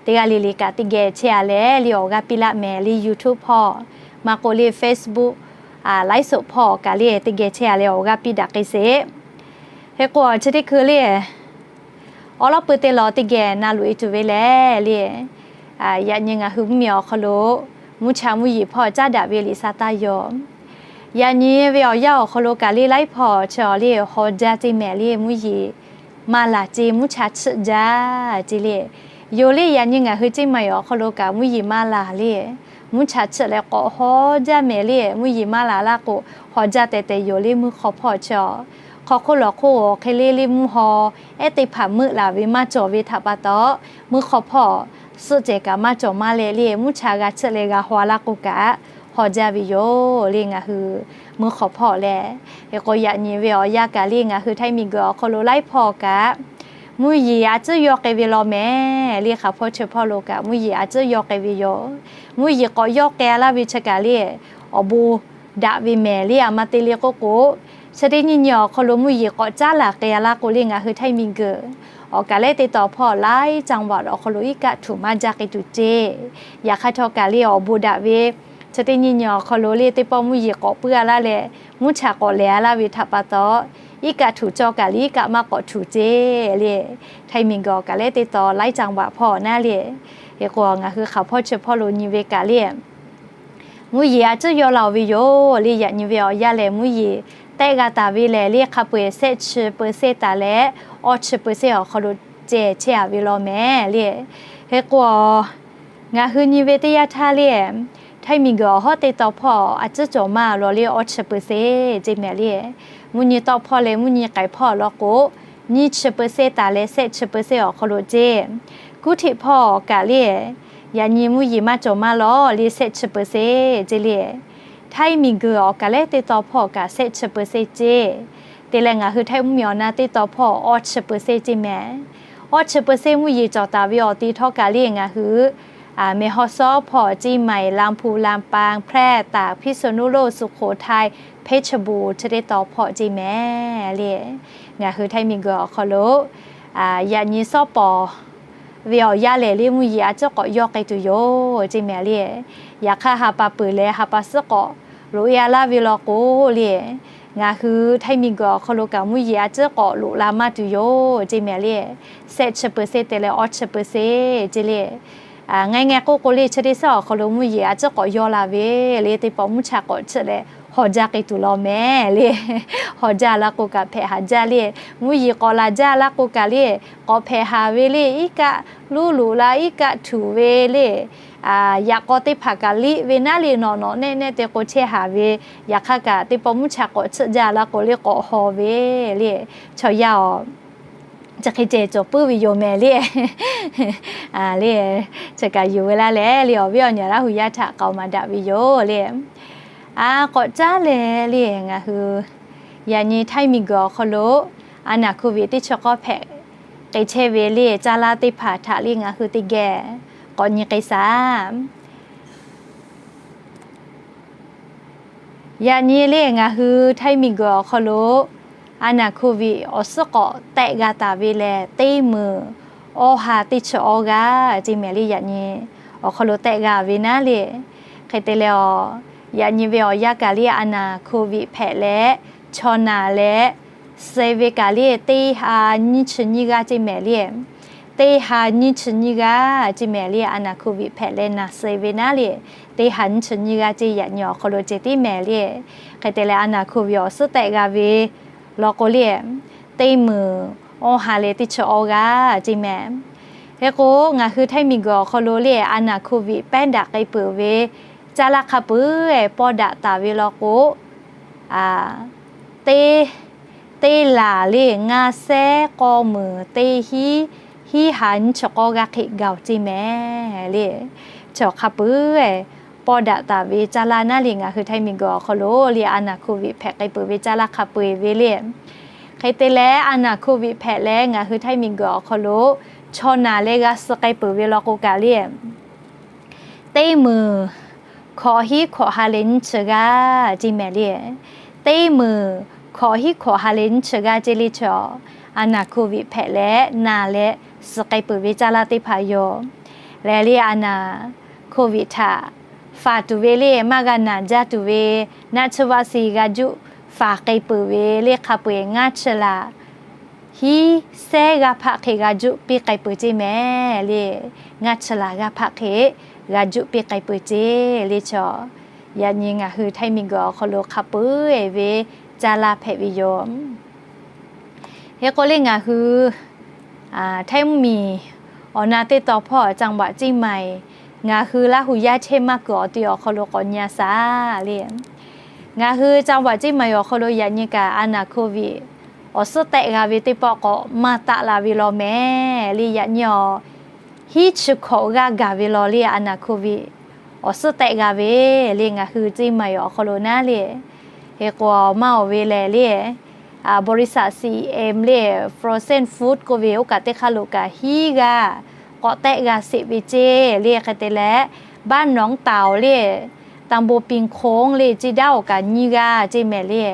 teˇ g'aˇ le le kaꞈ teˇ geh chehˇ-a leh le, awˬ g'aˇ piˇ laˆ mehˍ le, YouTube hpawˇ maˇ k'oˆ le, Facebook, ไลฟ์สด hpawˇ kaꞈ le teˇ geh chehˇ-a leh awˬ g'aˇ piˇ daꞈ k'ai sheˍ. Hk'e k'o, chi teˇ hkui le, awˉ lawˉ peu te law teˇ geh na loꞈ-e tuˬ ve lehˬ le, yaꞈ nyi ngaˬ hui mvuhˇmiˬ awˬ hk'aw lo mvuhˇ cha mvuhˇ yeˬ hpawˇ caˉ daꞈ ve liꞈ sa taˇ yoˬ. Yaꞈ nyi ve awˬ yanˇ awˬ hk'aw lo kaꞈ le, laiˉ hpawˇ chi awˬ le hawˬ jaˇ ceˇ mehˍ le, mvuhˇ yeˬ maˇ laˬ ceˇ, mvuhˇ cha chiˆ jaˇ ceˇ le. Yoˬ le, yaꞈ nyi ngaˬ hui ceˇ maiˍ awˬ hk'aw lo kaꞈ mvuhˇ yeˬ maˇ laˬ le, mvuhˇ cha chiˆ leh k'awꞈ hawˬ jaˇ mehˍ le, mvuhˇ yeˬ maˇ laˬ laˇ k'o, hawˬ jaˇ tehꞈ tehꞈ yoˬ le, mvuhˇ hk'aw hpawˇ chi awˬ hk'aw hk'oˆ lawˬ hk'oˆ awˬ hk'e le le mvuhˇ haw ehˉ teˇ hpaˍ meuˆ laˬ ve maˇ cawˬ ve htaꞈ pa taw, mvuhˇ hk'aw hpawˇ suhˆ cehˬ kaꞈ maˇ cawˬ maˇ leh le, mvuhˇ cha g'a chiˆ leh g'a haw laˇ k'o kaꞈ, hawˬ jaˇ ve yoˬ le ngaˬ hui mvuhˇ hk'aw hpawˇ leh. Hk'e k'o, yaꞈ nyi ve awˬ yanˇ kaꞈ le, ngaˬ hui Htaiˇ miˬguiˬ awˬ hk'aw lo laiˉ hpawˇ kaꞈ mvuhˇ yeˬ a ciˉ yawˇ k'ai ve law mehˍ le, hk'aˬ hpawˇ chi hpawˇ lo kaꞈ mvuhˇ yeˬ a ciˉ yawˇ k'ai ve yoˬ. Mvuhˇ yeˬ k'awꞈ yawˇ k'ai-a laˇ ve chi kaꞈ le, awˬ bon daꞈ ve mehˍ le, a ma te le k'oˆ k'o, chi teˇ nyi nyi awˬ hk'aw lo mvuhˇ yeˬ k'awꞈ caˉ laˬ k'ai-a laˇ k'o le, ngaˬ hui Htaiˇ miˬguiˬ awˬ kaˍ lehˉ teˇ taw hpawˇ laiˉ จังหวัด awˬ hk'aw lo iˉ kaˆ htuꞈ maˇ jaˇ k'ai tuˬ ceˇ. Yaꞈ hk'aˇ htawˇ kaꞈ le, awˬ bon daꞈ ve chi teˇ nyi nyi awˬ hk'aw lo le, teˇ pawˆ mvuhˇ yeˬ k'awꞈ puiˉ-a laˇ leh, mvuhˇ cha k'awꞈ lehˬ-a laˇ ve htaꞈ pa taw, iˉ kaˆ htuꞈ cawˇ kaꞈ le, iˉ kaˆ maˇ k'awꞈ htuꞈ ceˇ le. Htaiˇ miˬguiˬ awˬ kaˍ lehˉ teˇ taw laiˉ จังหวัด hpawˇ naˉ le. Hk'e k'o, ngaˬ hui hk'aˬ hpawˇ chi hpawˇ lo nyi ve kaꞈ le, mvuhˇ yeˬ a ciˉ yawˇ la-oˬ ve yoˬ le. Yaꞈ nyi ve awˬ yanˇ lehˬ, mvuhˇ yeˬ tehˆ g'a taˍ ve lehˬ le, hk'a peu-eˬ shehˆ chi เปอร์เซ็นต์ taˍ leh, awˇ chi เปอร์เซ็นต์ awˬ hk'aw lo ceh chehˇ-a ve law mehˍ le. Hk'e k'o, ngaˬ hui nyi ve teˇ yanˇ htaˇ le, Htaiˇ miˬguiˬ awˬ hawˉ teˇ taw hpawˇ a ciˉ cawˬ maˇ law le, awˇ chi เปอร์เซ็นต์ ceˇ mehˍ le. Mvuhˇ nyi tawˆ hpawˇ leh mvuhˇ nyi k'ai hpawˇ law k'o, nyiˇ chi เปอร์เซ็นต์ taˍ leh shehˆ chi เปอร์เซ็นต์ awˬ hk'aw lo ceˇ. Kuˉ htiˆ hpawˇ kaꞈ le, yaꞈ nyi mvuhˇ yeˬ maˇ cawˬ maˇ law le, shehˆ chi เปอร์เซ็นต์ ceˇ le. Htaiˇ miˬguiˬ awˬ kaˍ lehˉ teˇ taw hpawˇ kaꞈ shehˆ chi เปอร์เซ็นต์ ceˇ. Te leh ngaˬ hui Htaiˇ mvuhˇmiˬ awˬ na teˇ taw hpawˇ awˇ chi เปอร์เซ็นต์ ceˇ mehˍ. Awˇ chi เปอร์เซ็นต์ mvuhˇ yeˬ cawˬ taˍ ve awˬ te htawˇ kaꞈ le, ngaˬ hui แม่ฮ่องสอน hpawˇ, เชียงใหม่, ลำพูน, ลำปาง, แพร่, ตาก, พิษณุโลก, สุโขทัย, เพชรบูรณ์ chi teˇ taw hpawˇ ceˇ mehˍ le. Ngaˬ hui Htaiˇ miˬguiˬ awˬ hk'aw lo yaꞈ nyi sawˉ pawˍ ve awˬ yanˇ lehˬ le, mvuhˇ yeˬ a ciˉ k'awꞈ yawˇ k'ai tuˬ yoˬ ceˇ mehˍ le. Yaꞈ hk'aˇ, ha pa peuˬ leh ha pa suhˉ k'awꞈ loꞈ-e-a laˇ ve law k'o le, ngaˬ hui Htaiˇ miˬguiˬ awˬ hk'aw lo kaꞈ mvuhˇ yeˬ a ciˉ k'awꞈ loꞈ la maˇ tuˬ yoˬ ceˇ mehˍ le. Shehˆ chi เปอร์เซ็นต์ te leh awˇ chi เปอร์เซ็นต์ ceˇ le. Ngaˬ ngaˬ k'oˆ k'o le, chi teˇ suhˉ awˬ hk'aw lo mvuhˇ yeˬ a ciˉ k'awꞈ yawˇ la ve le, teˇ pawˆ mvuhˇ cha k'awꞈ chiˆ leh hawˬ jaˇ k'ai tuˬ law mehˍ le. Hawˬ jaˇ laˇ k'o kaꞈ hpehꞈ haˍ jaˇ le. Mvuhˇ yeˬ k'awꞈ laˬ jaˇ laˇ k'o kaꞈ le, k'awꞈ hpehꞈ haˍ ve le. Iˉ kaˆ luˉ loꞈ la, iˉ kaˆ htuꞈ ve le. Yaꞈ k'aw teˇ hpaˍ kaꞈ liˇ ve naˉ le, nawꞈ nawꞈ nehˆ nehˆ te k'o chehˇ haˍ ve. Yaꞈ hk'aˇ kaꞈ teˇ pawˆ mvuhˇ cha k'awꞈ tsuhˆ jaˇ laˇ k'o le, k'awꞈ haw ve le. Chaw yaˇ-oˬ, chi hk'e ceh cawˬ puiˉ ve yoˬ mehˍ le. Le, chi kaꞈ yuˬ ve laˇ leh le, awˬ viˉ awˬ nyi Laˇ hu yaˇ htaꞈ k'aoˍ maˍ daꞈ ve yoˬ le. A, k'awꞈ caˉ leh le, ngaˬ hui yaꞈ nyi Htaiˇ miˬguiˬ awˬ hk'aw lo a naˍ hkoˍ viˆ teˇ chi k'awˇ hpehꞈ k'ai chehˇ ve le, caˇ laˇ teˇ hpaˍ htaꞈ le ngaˬ hui teˇ geh k'awꞈ nyi k'ai shaˍ. Yaꞈ nyi le ngaˬ hui Htaiˇ miˬguiˬ awˬ hk'aw lo a naˍ hkoˍ viˆ awˬ suhˉ k'awꞈ tehˆ g'a taˍ ve lehˬ, teˇ meunˍ awˇ ha teˇ chi awˇ g'aˇ ce mehˍ le. Yaꞈ nyi awˬ hk'aw lo tehˆ g'a ve naˉ le. Hk'e te leh, yaꞈ nyi ve awˬ yanˇ kaꞈ le a naˍ hkoˍ viˆ hpehꞈ leh, chaw naˬ leh suh ve kaꞈ le teˇ ha nyiˇ chi nyiˇ g'aˇ ce mehˍ le. Teˇ ha nyiˇ chi nyiˇ g'aˇ ce mehˍ le, a naˍ hkoˍ viˆ hpehꞈ leh naˬ suh ve naˉ le. Teˇ ha nyiˇ chi nyiˇ g'aˇ ce yaꞈ nyi awˬ hk'aw lo ceh tiˉ mehˍ le. Hk'e te leh a naˍ hkoˍ viˆ awˬ suhˉ tehˆ g'a ve law k'o le, teˇ meunˍ awˇ ha leh teˇ chi awˇ g'aˇ ce mehˍ. Hk'e k'o, ngaˬ hui Htaiˇ miˬguiˬ awˬ hk'aw lo le a naˍ hkoˍ viˆ pehˉ daꞈ k'ai peuˬ ve caˇ laˇ hk'a peu-eˬ pawˇ daꞈ taˍ ve law k'o, teˇ, teˇ laˬ le ngaˇ sehˉ k'awˇ meunˍ teˇ hiˉ, hiˉ ha nyiˇ chi k'awˇ g'aˇ hk'e gaˬ-oˬ ce mehˍ le. Chaw hk'a peu-eˬ pawˇ daꞈ taˍ ve caˇ laˇ naˉ le ngaˬ hui Htaiˇ miˬguiˬ awˬ hk'aw lo le a naˍ hkoˍ viˆ hpehꞈ k'ai peuˬ ve caˇ laˇ hk'a peu-eˬ ve le. Hk'e te leh a naˍ hkoˍ viˆ hpehꞈ leh ngaˬ hui Htaiˇ miˬguiˬ awˬ hk'aw lo chaw naˬ leh g'a suh k'ai peuˬ ve law k'o kaꞈ le, teˇ meunˍ hkawꞈ hiˉ hkawꞈ ha leh nyiˇ chi g'aˇ ce mehˍ le. Teˇ meunˍ hkawꞈ hiˉ hkawꞈ ha leh nyiˇ chi g'aˇ ce le chaw, a naˍ hkoˍ viˆ hpehꞈ leh naˬ leh suh k'ai peuˬ ve caˇ laˇ teˇ hpaˍ yoˬ. Lehˬ le a naˍ hkoˍ viˆ htaꞈ faˍ tuˬ ve le maˇ g'a naˬ jaˇ tuˬ ve naˆ tsuhˇ vaˆ si g'a juˆ faˍ k'ai peuˬ ve le hk'a peu-eˬ ngaˇ chi laˬ hiˉ sehˉ g'aˇ hpaˆ hk'e g'a juˆ piˇ k'ai peuˬ ce mehˍ le. Ngaˇ chi laˬ g'aˇ hpaˆ hk'e g'a juˆ piˇ k'ai peuˬ ce le chaw. Yaꞈ nyi ngaˬ hui Htaiˇ miˬguiˬ awˬ hk'aw lo hk'a peu-eˬ ve caˇ laˇ hpehꞈ ve yoˬ. Hk'e k'o le ngaˬ hui Htaiˇ mvuhˇmiˬ awˬ na teˇ tawn hpawˇ จังหวัดเชียงใหม่ ngaˬ hui Laˇ hu yaˇ chehˇ maˇ kuiˬ awˬ ti awˬ hk'aw lo k'awꞈ nyi a shaˍ le. Ngaˬ hui จังหวัดเชียงใหม่ awˬ hk'aw lo yaꞈ nyi kaꞈ a naˍ hkoˍ viˆ awˬ suhˉ tehˆ g'a ve teˇ pawˆ k'awꞈ maˇ taˆ la ve law mehˍ le. Yaꞈ nyi awˬ hiˉ chi hkawꞈ g'aˇ gaˬ ve law le a naˍ hkoˍ viˆ awˬ suhˉ tehˆ g'a ve le ngaˬ hui เชียงใหม่ awˬ hk'aw lo naˉ le. Hk'e k'o maˇ oˬ ve lehˬ le บริษัท ซีอีเอ็ม le frozen food k'oˆ ve oˇ kaꞈ teˇ hk'aˇ lo kaꞈ hiˉ g'aˇ k'awꞈ tehˆ g'a sheˍ ve ce le. Hk'e te leh บ้านหนองเต่า le ตำบลปิงโค้ง le ciˇ daˉ awˬ kaꞈ nyiˇ g'aˇ ce mehˍ le.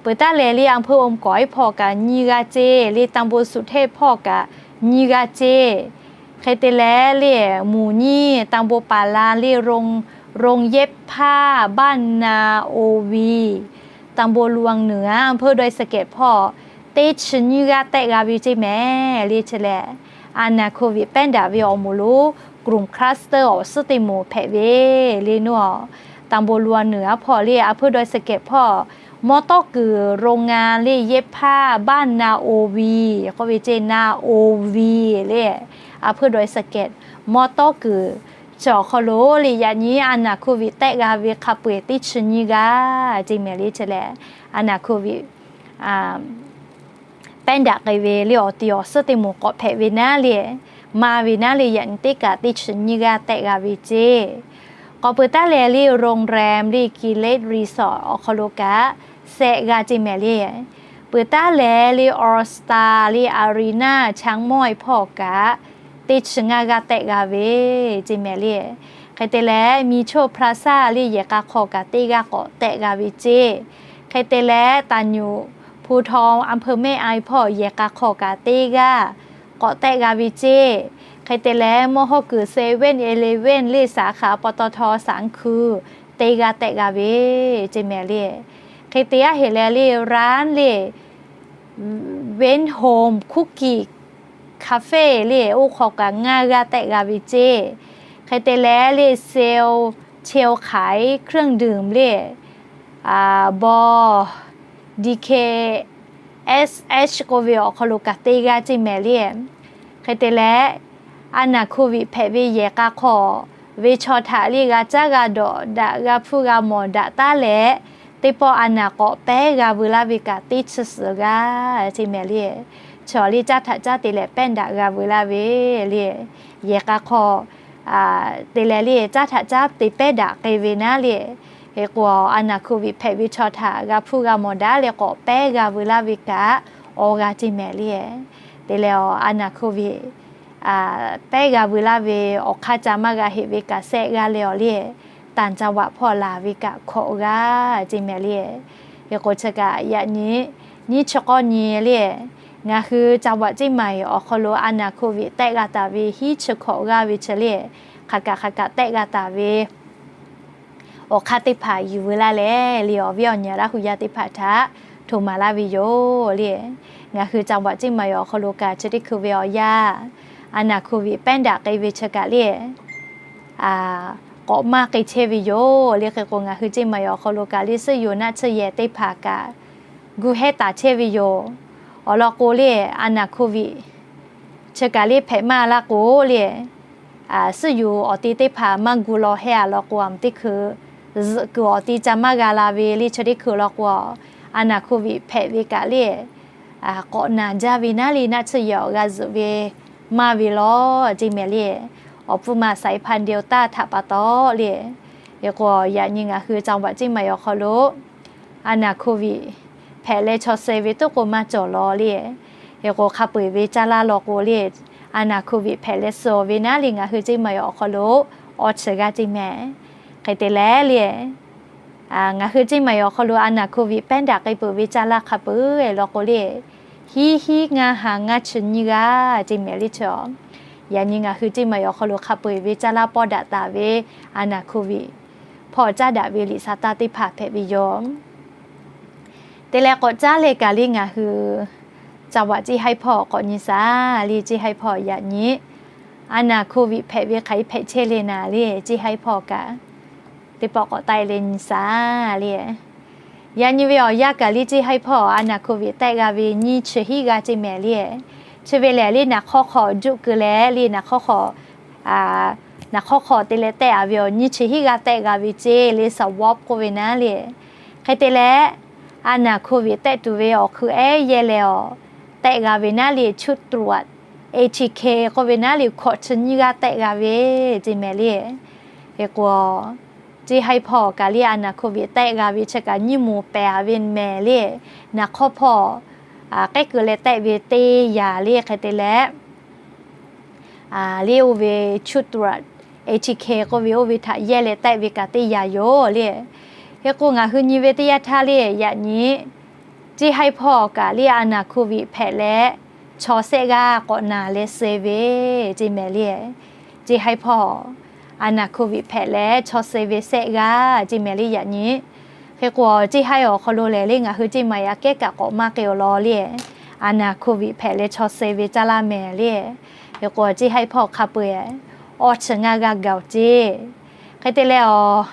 Peuˬ taˉ lehˬ le อำเภออมก๋อย hpawˇ kaꞈ nyiˇ g'aˇ ce le ตำบลสุเทพ hpawˇ kaꞈ nyiˇ g'aˇ ce. Hk'e te leh le หมู่ยี่ ตำบลป่าลาน le โรง โรงเย็บผ้า บ้านนาโอวี ตำบลวังเหนือ อำเภอดอยสะเก็ด hpawˇ teˇ chi nyiˇ g'aˇ tehˆ g'a ve ce mehˍ le. Chi lehˬ a naˍ hkoˍ viˆ pehˉ daꞈ ve awˬ moˍ lo กลุ่ม cluster awˬ suhˉ teˇ moˍ hpehꞈ ve le naˉ. ตำบลวังเหนือ hpawˇ le อำเภอดอยสะเก็ด hpawˇ มอเตอร์เกอร์ โรงงาน le เย็บผ้า บ้านนาโอวี k'oˆ ve ce นาโอวี le อำเภอดอยสะเก็ด มอเตอร์เกอร์ chaw awˬ hk'aw lo le yaꞈ nyi a naˍ hkoˍ viˆ tehˆ g'a ve hk'a peu-eˬ teˇ chi nyiˇ g'aˇ ce mehˍ le. Chi lehˬ a naˍ hkoˍ viˆ pehˉ daꞈ k'ai ve le awˬ ti awˬ suhˉ teˇ moˍ k'awꞈ hpehꞈ ve naˉ le, maˇ ve naˉ le yaꞈ nyi teˇ kaꞈ teˇ chi nyiˇ g'aˇ tehˆ g'a ve ce. K'awꞈ peuˬ taˉ lehˬ le โรงแรม le กิเลน resort awˬ hk'aw lo kaꞈ shehˆ g'aˇ ce mehˍ le. Peuˬ taˉ lehˬ le All Star le Arena Chiang Mai hpawˇ kaꞈ teˇ chi ngaˇ g'aˇ tehˆ g'a ve ce mehˍ le. Hk'e te leh มีโชค Plaza le yehˬ k'a hk'aw kaꞈ teˇ g'aˇ k'awꞈ tehˆ g'a ve ce. Hk'e te leh ตาดหยู่ ภูทอง อำเภอแม่อาย hpawˇ yehˬ k'a hk'aw kaꞈ teˇ g'aˇ k'awꞈ tehˆ g'a ve ce. Hk'e te leh mawˇ hawˉ kuiˬ เซเว่น อีเลฟเว่น le สาขา ปตท สาม คือ teˇ g'aˇ tehˆ g'a ve ce mehˍ le. Hk'e te aˉ heꞈ leh le ร้าน le Win Home Cookie Cafe le oˇ hk'aw kaꞈ ngaˇ g'aˇ tehˆ g'a ve ce. Hk'e te leh le เชล เชล ขายเครื่องดื่ม le Bawˇ, D K S H k'oˆ ve awˬ hk'aw lo kaꞈ te g'a ceˇ mehˍ le. Hk'e te leh, a naˬ hkoˍ viˆ hpehꞈ ve yehˬ k'a hk'aw ve chaw htaꞈ le g'a caˉ g'a dawꞈ daꞈ g'a hpuˇ g'a mawˬ daꞈ taˉ leh, teˇ pawˆ a naˬ k'awꞈ pehˉ g'a veu laˇ ve kaꞈ teˇ chi suhˍ g'a ceˇ mehˍ le. Chi awˬ le caˉ htaꞈ caˉ te leh pehˉ daꞈ g'a veu laˇ ve le. Yehˬ k'a hk'aw te leh le caˉ htaꞈ caˉ te pehˉ daꞈ k'ai ve naˉ le. Hk'e k'o, a naˬ hkoˍ viˆ hpehꞈ ve chaw htaꞈ g'a hpuˇ g'a mawˬ daꞈ leh k'awꞈ pehˉ g'a veu laˇ ve kaꞈ awˬ g'a ceˇ mehˍ le. Te leh a naˬ hkoˍ viˆ pehˉ g'a veu laˇ ve awˬ hk'aˇ ca maˇ g'a heꞈ ve kaꞈ sehˆ g'a leh awˬ le, ต่างจังหวัด hpawˇ laˬ ve kaꞈ hkawꞈ g'a ceˇ mehˍ le. Hk'e k'o, chi kaꞈ yaꞈ nyi nyiˇ chi k'awˇ nyi le, ngaˬ hui จังหวัด Ciˇ Maˍ awˬ hk'aw lo a naˬ hkoˍ viˆ tehˆ g'a taˍ ve hiˉ chi hkawꞈ g'aˇ ve chi le, hk'aˬ kaꞈ hk'aˬ kaꞈ tehˆ g'a taˍ ve awˬ hk'aˇ teˇ hpaˍ yuˬ veu laˇ leh le, awˬ viˉ awˬ nyi Laˇ hu yaˇ teˇ hpaˍ htaꞈ htoꞈ maˍ laˇ ve yoˬ le. Ngaˬ hui จังหวัด Ciˇ Maˍ awˬ hk'aw lo kaꞈ chi teˇ hkui ve awˬ yanˇ, a naˬ hkoˍ viˆ pehˉ daꞈ k'ai ve chi kaꞈ le, k'awꞈ maˇ k'ai chehˇ ve yoˬ le. Hk'e k'o, ngaˬ hui Ciˇ Maˍ awˬ hk'aw lo kaꞈ le suhˉ yoˬ naˆ tsuhˇ yehˬ teˇ hpaˍ kaꞈ gu hehˉ taˍ chehˇ ve yoˬ. Awˬ lawn k'o le, a naˬ hkoˍ viˆ chi kaꞈ le hpehꞈ maˇ laˇ k'o le, suhˉ yoˬ awˬ te teˇ hpaˍ maˇ gu law hehˉ a lawn k'o, a mvuhˇ teˇ hkui zuhꞈ kuiˬ awˬ te ca maˇ g'a la ve le. Chi teˇ hkui lawn k'o, a naˬ hkoˍ viˆ hpehꞈ ve kaꞈ le k'awꞈ naˬ jaˇ ve naˉ le, naˆ tsuhˇ yehˬ awˬ g'a zuhꞈ ve maˇ ve law ceˇ mehˍ le. Awˬ pfuhˇ ma สายพันธุ์ เดลต้า htaꞈ pa taw le. Hk'e k'o, yaꞈ nyi ngaˬ hui จังหวัด Ciˇ Maˍ awˬ hk'aw lo a naˬ hkoˍ viˆ hpehꞈ leh chaw suh ve tuˉ k'o maˇ cawˬ law le. Hk'e k'o, hk'a peu-eˬ ve caˇ laˇ law k'o le, a naˬ hkoˍ viˆ hpehꞈ leh suh ve naˉ le ngaˬ hui Ciˇ Maˍ awˬ hk'aw lo awˬ chi g'a ceˇ mehˍ. Hk'e te leh le, ngaˬ hui Ciˇ Maˍ awˬ hk'aw lo a naˬ hkoˍ viˆ pehˉ daꞈ k'ai peuˬ ve caˇ laˇ hk'a peu-eˬ law k'o le, hiˉ hiˉ ngaˇ ha ngaˇ chi nyiˇ g'aˇ ceˇ mehˍ le. Chi yaꞈ nyi ngaˬ hui Ciˇ Maˍ awˬ hk'aw lo hk'a peu-eˬ ve caˇ laˇ pawˇ daꞈ taˍ ve a naˬ hkoˍ viˆ hpawˇ caˉ daꞈ ve liꞈ sa taˇ teˇ hpaˍ hpehꞈ ve yoˬ. Te leh k'awꞈ caˉ leh kaꞈ le ngaˬ hui จังหวัด Ciˇ Haiˇ hpawˇ k'awꞈ nyi shaˍ le. Ciˇ Haiˇ hpawˇ yaꞈ nyi a naˬ hkoˍ viˆ hpehꞈ ve hk'aˬ hk'e hpehꞈ chehˇ le naˍ le, Ciˇ Haiˇ hpawˇ kaꞈ teˇ pawˆ k'awꞈ taˆ e leh nyi shaˍ le. Yaꞈ nyi ve awˬ yanˇ kaꞈ le Ciˇ Haiˇ hpawˇ a naˬ hkoˍ viˆ tehˆ g'a ve nyiˇ chi hiˉ g'aˇ ceˇ mehˍ le. Chi ve lehˬ le, naˍ hk'awˇ hk'aw juˆ keu leh le, naˍ hk'awˇ hk'aw naˍ hk'awˇ hk'aw te leh tehˆ a ve awˬ nyiˇ chi hiˉ g'aˇ tehˆ g'a ve ceˇ le, swab k'oˆ ve naˉ le. Hk'e te leh, a naˬ hkoˍ viˆ tehˆ tuˬ ve awˬ hk'eun ehˉ yehˇ leh awˬ tehˆ g'a ve naˉ le, ชุดตรวจ เอทีเค k'oˆ ve naˉ le, hkawꞈ chi nyiˇ g'aˇ tehˆ g'a ve ceˇ mehˍ le. Hk'e k'o, Ciˇ Haiˇ hpawˇ kaꞈ le a naˬ hkoˍ viˆ tehˆ g'a ve chi kaꞈ nyiˇ moˍ pehˍ a ve mehˍ le. Naˍ hk'awˇ hpawˇ k'ehˉ keu leh tehˆ ve teˇ yanˇ le. Hk'e te leh, le oˇ ve ชุดตรวจ เอทีเค k'oˆ ve oˇ ve htaꞈ yehˇ leh tehˆ ve kaꞈ teˇ yanˇ yoˬ le. Hk'e k'o, ngaˬ hui nyi ve teˇ yanˇ htaˇ le, yaꞈ nyi Ciˇ Haiˇ hpawˇ kaꞈ le a naˬ hkoˍ viˆ hpehꞈ leh chaw sehˆ g'aˇ k'awꞈ naˬ leh suh ve ceˇ mehˍ le. Ciˇ Haiˇ hpawˇ a naˬ hkoˍ viˆ hpehꞈ leh chaw suh ve sehˆ g'aˇ ceˇ mehˍ le yaꞈ nyi. Hk'e k'o, Ciˇ Haiˇ awˬ hk'aw lo lehˬ le, ngaˬ hui Ciˇ Maˍ yaꞈ kehˉ kaꞈ k'awꞈ maˇ k'ai awˬ lawn le, a naˬ hkoˍ viˆ hpehꞈ leh chaw suh ve caˇ laˇ mehˍ le. Hk'e k'o, Ciˇ Haiˇ hpawˇ hk'a peu-eˬ awˇ chi ngaˇ g'aˇ gaˬ-oˬ ceˇ. Hk'e te leh awˬ,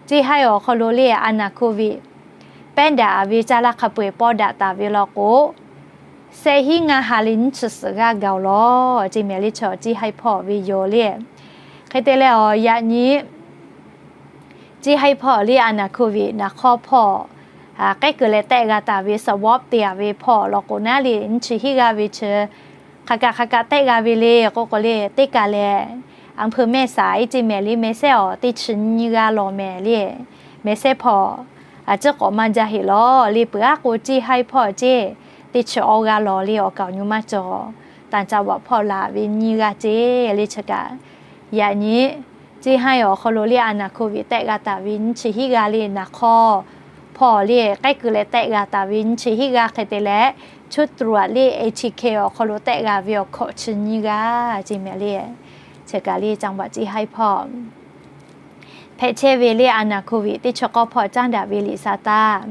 Ciˇ Haiˇ awˬ hk'aw lo le a naˬ hkoˍ viˆ pehˉ daꞈ ve caˇ laˇ hk'a peu-eˬ pawˇ daꞈ taˍ ve law k'o, sehˆ hiˉ ngaˇ ha leh nyiˇ chi suhˍ g'aˇ gaˬ-oˬ law ceˇ mehˍ le. Chi Ciˇ Haiˇ hpawˇ ve yoˬ le. Hk'e te leh awˬ, yaꞈ nyi Ciˇ Haiˇ hpawˇ le a naˬ hkoˍ viˆ naˍ hk'awˇ hpawˇ k'ehˉ keu leh tehˆ g'a taˍ ve swab te a ve hpawˇ law k'o naˉ le, nyiˇ chi hiˉ g'aˇ ve chi hk'aˬ kaꞈ hk'aˬ kaꞈ tehˆ g'a ve le k'oˆ k'o le, teˇ kaˬ lehˬ อำเภอแม่สาย ceˇ mehˍ le, mehˍ sehˉ awˬ teˇ chi nyiˇ g'aˇ lawˬ mehˍ le. Mehˍ sehˉ hpawˇ a ciˉ k'awꞈ maˇ jaˇ heˆ law le. Peuˬ aˉ k'o, Ciˇ Haiˇ hpawˇ ceˇ teˇ chi awˇ g'aˇ lawˬ le, awˬ kaˍ awˬ nyi maˇ cawˬ. ต่างจังหวัด hpawˇ laˬ ve nyiˇ g'aˇ ceˇ le. Chi kaꞈ yaꞈ nyi Ciˇ Haiˇ awˬ hk'aw lo le a naˬ hkoˍ viˆ tehˆ g'a taˍ ve nyiˇ chi hiˉ g'aˇ le, naˍ hk'awˇ hpawˇ le k'ehˉ keu leh tehˆ g'a taˍ ve nyiˇ chi hiˉ g'aˇ hk'e te leh, ชุดตรวจ le เอทีเค awˬ hk'aw lo tehˆ g'a ve awˬ hkawꞈ chi nyiˇ g'aˇ ceˇ mehˍ le. Chi kaꞈ le จังหวัด Ciˇ Haiˇ hpawˇ hpehꞈ chehˇ ve le a naˬ hkoˍ viˆ teˇ chi k'awˇ hpawˇ caˉ daꞈ ve liꞈ sa taˇ.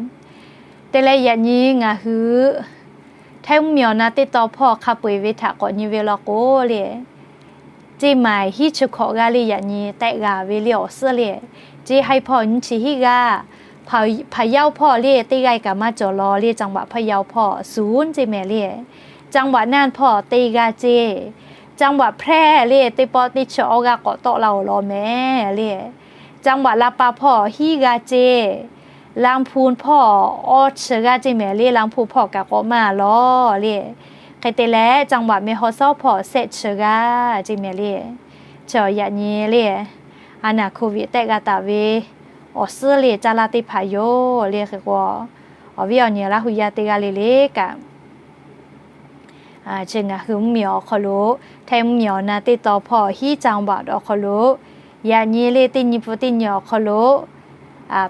Te leh yaꞈ nyi ngaˬ hui Htaiˇ mvuhˇmiˬ awˬ na teˇ taw hpawˇ hk'a peu-eˬ ve htaꞈ k'awꞈ nyi ve law k'o le, Ciˇ Maiˍ hiˉ chi hkawꞈ g'aˇ le yaꞈ nyi tehˆ g'a ve le awˬ suhˉ le, Ciˇ Haiˇ hpawˇ nyiˇ chi hiˉ g'aˇ, Phaˍ yaˇ hpawˇ le teˇ g'aˇ kaꞈ maˇ cawˬ law le, จังหวัดพะเยา hpawˇ ศูนย์ ceˇ mehˍ le. จังหวัดน่าน hpawˇ teˇ g'aˇ ceˇ. จังหวัดแพร่ le teˇ pawˆ teˇ chi awˇ g'aˇ k'awꞈ tawˆ la-oˬ law mehˍ le. จังหวัดลำปาง hpawˇ hiˉ g'aˇ ceˇ. ลำพูน hpawˇ awˇ chi g'aˇ ceˇ mehˍ le. ลำพูน hpawˇ kaꞈ k'awꞈ maˇ lawˬ le. Hk'e te leh จังหวัดแม่ฮ่องสอน hpawˇ shehˆ chi g'aˇ ceˇ mehˍ le. Chi yaꞈ nyi le, a naˬ โควิด tehˆ g'a taˍ ve awˬ suhˉ le caˇ laˇ teˇ hpaˍ yoˬ le. Hk'e k'o, awˬ viˉ awˬ nyi Laˇ hu yaˇ teˇ g'aˇ le le kaꞈ, chi ngaˬ hui mvuhˇmiˬ awˬ hk'aw lo, Htaiˇ mvuhˇmiˬ awˬ na teˇ tawn hpawˇ hiˉ จังหวัด awˬ hk'aw lo, yaꞈ nyi le teˇ nyi pun teˇ nyi awˬ hk'aw lo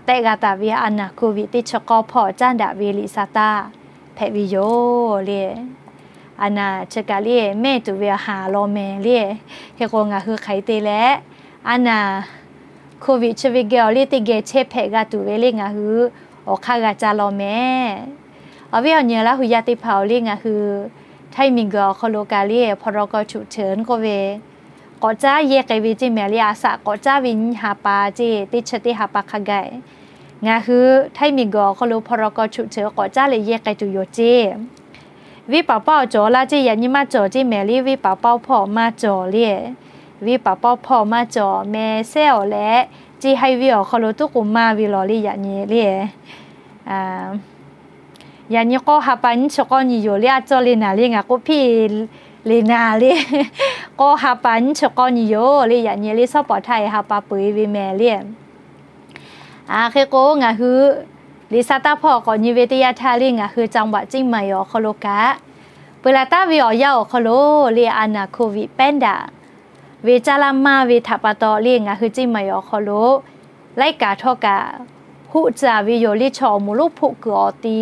tehˆ g'a taˍ ve a naˬ โควิด teˇ chi k'awˇ hpawˇ caˉ daꞈ ve liꞈ sa taˇ hpehꞈ ve yoˬ le. A naˬ chi kaꞈ le mehˆ tuˬ ve haˍ law mehˍ le. Hk'e k'o ngaˬ hui hk'aˬ hk'e te leh, a naˬ โควิด chi ve geh awˬ le teˇ geh chehˇ hpehꞈ g'a tuˬ ve le ngaˬ hui awˬ hk'aˇ g'a caˇ law mehˍ. Awˬ viˉ awˬ nyi Laˇ hu yaˇ teˇ hpaˍ-oˬ le, ngaˬ hui Htaiˇ miˬguiˬ awˬ hk'aw lo kaꞈ le พ.ร.ก. ฉุกเฉิน k'oˆ ve k'awꞈ caˉ yehˇ k'ai ve ceˇ mehˍ le. A shaꞈ k'awꞈ caˉ ve nyiˇ ha pa ceˇ, teˇ chi teˇ ha pa hk'a gaˬ ngaˬ hui Htaiˇ miˬguiˬ awˬ hk'aw lo พ.ร.ก. ฉุกเฉิน k'awꞈ caˉ leh yehˇ k'ai tuˬ yoˬ ceˇ. Venˇ paˍ paˇ awˬ cawˬ laˇ ceˇ, yaꞈ nyi maˇ cawˬ ceˇ mehˍ le. Venˇ paˍ paˇ hpawˇ maˇ cawˬ le. Venˇ paˍ paˇ hpawˇ maˇ cawˬ mehˍ sehˉ awˬ leh, ceˇ haiˇ venˇ awˬ hk'aw lo tuˉ k'o maˇ ve lawˬ le yaꞈ nyi le. Yaꞈ nyi k'awˇ ha pa nyiˇ chi k'awˇ nyi yoˬ le. A cawˇ le naˍ le, ngaˬ k'oˆ piˇ le naˍ le. K'awˇ ha pa nyiˇ chi k'awˇ nyi yoˬ le. Yaꞈ nyi le shawˉ pawˍ htaˇ e ha pa peuˬ e ve mehˍ le. Hk'e k'o ngaˬ hui liꞈ sa taˇ hpawˇ k'awꞈ nyi ve teˇ yanˇ htaˇ le, ngaˬ hui จังหวัดเชียงใหม่ awˬ hk'aw lo kaꞈ, peuˬ laˬ taˍ ve awˬ yanˇ awˬ hk'aw lo le a naˬ โควิด pehˉ daꞈ ve caˇ laˇ maˇ ve htaꞈ pa taw le ngaˬ hui เชียงใหม่ awˬ hk'aw lo laiˉ kaꞈ htawˇ kaꞈ hoˆ tcuh ve yoˬ le. Chaw awˬ moˍ lonˉ hpoˆ kuiˬ awˬ ti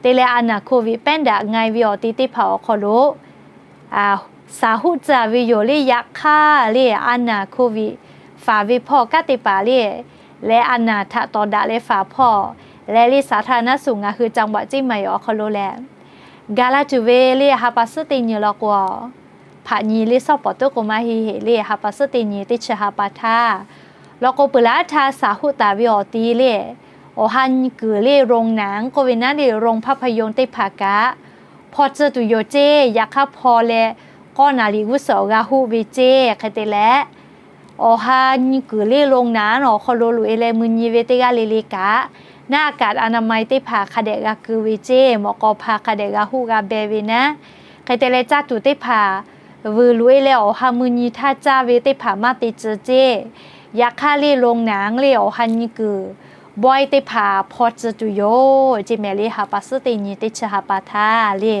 te leh a naˬ โควิด pehˉ daꞈ nga ve awˬ ti teˇ hpaˍ awˬ hk'aw lo shaˍ hoˆ tcuh ve yoˬ le. Yaꞈ hk'aˇ le a naˬ โควิด faˍ ve hpawˇ kanˉ te paˍ le, leh a naˬ htaꞈ tawˍ daꞈ leh faˍ hpawˇ leh le สาธารณสุข ngaˬ hui จังหวัดเชียงใหม่ awˬ hk'aw lo lehˬ, gaˬ la tuˬ ve le ha pa suhˉ teˇ nyi law k'o, hpaꞈ nyi le shawˉ pawˍ tuˉ k'o maˇ heˆ heˆ le ha pa suhˉ teˇ nyi teˇ chi ha pa htaˇ law k'o, peuˬ laˬ htaˇ shaˍ hoˆ taˍ ve awˬ ti le, awˬ ha nyi kuiˬ le โรงหนัง k'oˆ ve naˉ le โรงภาพยนตร์ teˇ hpaˍ kaꞈ hpaw tcuh tuˬ yoˬ ceˇ. Yaꞈ hk'aˇ hpaw leh k'awˇ naˍ riˍ g'uˇ suhˍ awˬ g'a hoˆ ve ceˇ. Hk'e te leh, awˬ ha nyi kuiˬ le โรงหนัง awˬ hk'aw lo loꞈ e leh mui nyi ve teˇ g'aˇ le le kaꞈ, หน้ากากอนามัย teˇ hpaˍ hk'a dehꞈ g'a keu ve ceˇ. Mawꞈ k'aw hpa hk'a dehꞈ g'a hoˆ g'a beh ve naˉ. Hk'e te leh caˇ tuˬ teˇ hpaˍ vuiˬ loꞈ e leh awˬ ha mui nyi htaˇ caˇ ve teˇ hpaˍ maˇ te tcuh ceˇ. Yaꞈ hk'aˇ le โรงหนัง le awˬ ha nyi kuiˬ bawehˇ teˇ hpaˍ hpaw tcuh tuˬ yoˬ ceˇ mehˍ le ha pa suhˉ teˇ nyi teˇ chi ha pa htaˇ le.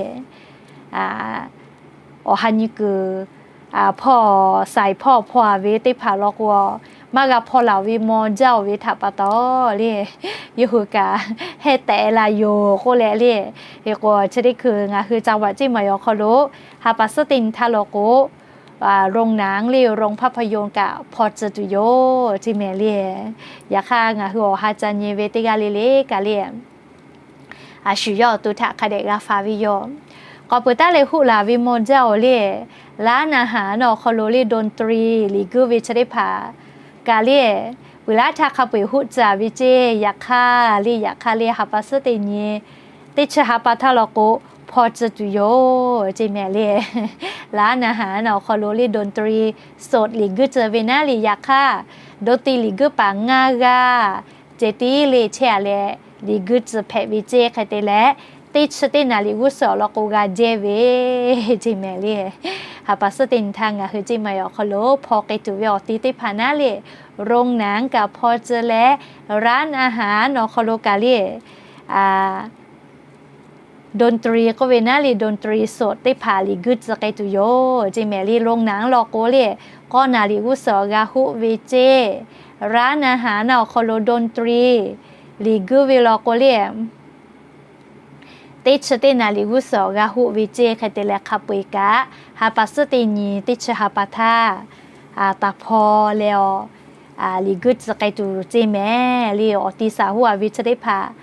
Awˬ ha nyi kuiˬ hpawˇ shaiˍ hpawˇ hpaw a ve teˇ hpaˍ law k'o, maˇ g'a hpaw laˬ ve maw jaˇ-oˬ ve htaꞈ pa taw le, yawˇ hui kaꞈ heh tehꞈ la yoˬ k'oˆ leh le. Hk'e k'o chi teˇ hkui ngaˬ hui จังหวัดเชียงใหม่ awˬ hk'aw lo ha pa suhˉ teˇ nyi htaˇ law k'o, โรงหนัง le โรงภาพยนตร์ kaꞈ hpaw tcuh tuˬ yoˬ ceˇ mehˍ le. Yaꞈ hk'aˇ ngaˬ hui awˬ ha ca nyi ve teˇ g'aˇ le le kaꞈ le, a shu yawˇ awˬ to htaꞈ hk'a dehꞈ g'a faˍ ve yoˬ. K'awꞈ peuˬ taˉ leh hoˆ laˬ ve maw jaˇ-oˬ le, ร้านอาหาร awˬ hk'aw lo le ดนตรี liꞈ guiˇ ve chi teˇ hpaˍ kaꞈ le, peuˬ laˇ htaˇ hk'a peu-eˬ hoˆ tcuh ve ceˇ. Yaꞈ hk'aˇ le, yaꞈ hk'aˇ le ha pa suhˉ teˇ nyi teˇ chi ha pa htaˇ law k'o, hpaw tcuh tuˬ yoˬ ceˇ mehˍ le. ร้านอาหาร awˬ hk'aw lo le ดนตรีสด liꞈ guiˇ tcuh ve naˉ le. Yaꞈ hk'aˇ ดนตรี liꞈ guiˇ paˍ ngaˇ g'aˇ ceh tiˉ le chehˇ a leh, liꞈ guiˇ tcuh hpehꞈ ve ceˇ. Hk'e te leh, teˇ chi teˇ naˍ riˍ g'uˇ suhˍ awˬ lawn k'o g'a jehˇ ve ceˇ mehˍ le. Ha pa suhˉ teˇ nyi htaˇ ngaˬ hui ceˇ maˬ awˬ hk'aw lo hpaw k'ai tuˬ ve awˬ ti teˇ hpaˍ naˉ le, โรงหนัง kaꞈ hpaw tcuh leh, ร้านอาหาร awˬ hk'aw lo kaꞈ le ดนตรี k'oˆ ve naˉ le ดนตรีสด teˇ hpaˍ liꞈ guiˇ tcuh k'ai tuˬ yoˬ ceˇ mehˍ le. โรงหนัง law k'o le, k'awˇ naˍ riˍ g'uˇ suhˍ awˬ g'a hoˆ ve ceˇ. ร้านอาหาร awˬ hk'aw lo ดนตรี liꞈ guiˇ ve law k'o le, teˇ chi teˇ naˍ riˍ g'uˇ suhˍ awˬ g'a hoˆ ve ceˇ. Hk'e te leh hk'a peu-eˬ kaꞈ, ha pa suhˉ teˇ nyi teˇ chi ha pa htaˇ taˍ hpaw leh, liꞈ guiˇ tcuh k'ai tuˬ ceˇ mehˍ le. Awˬ ti shaˍ hoˆ a ve chi teˇ hpaˍ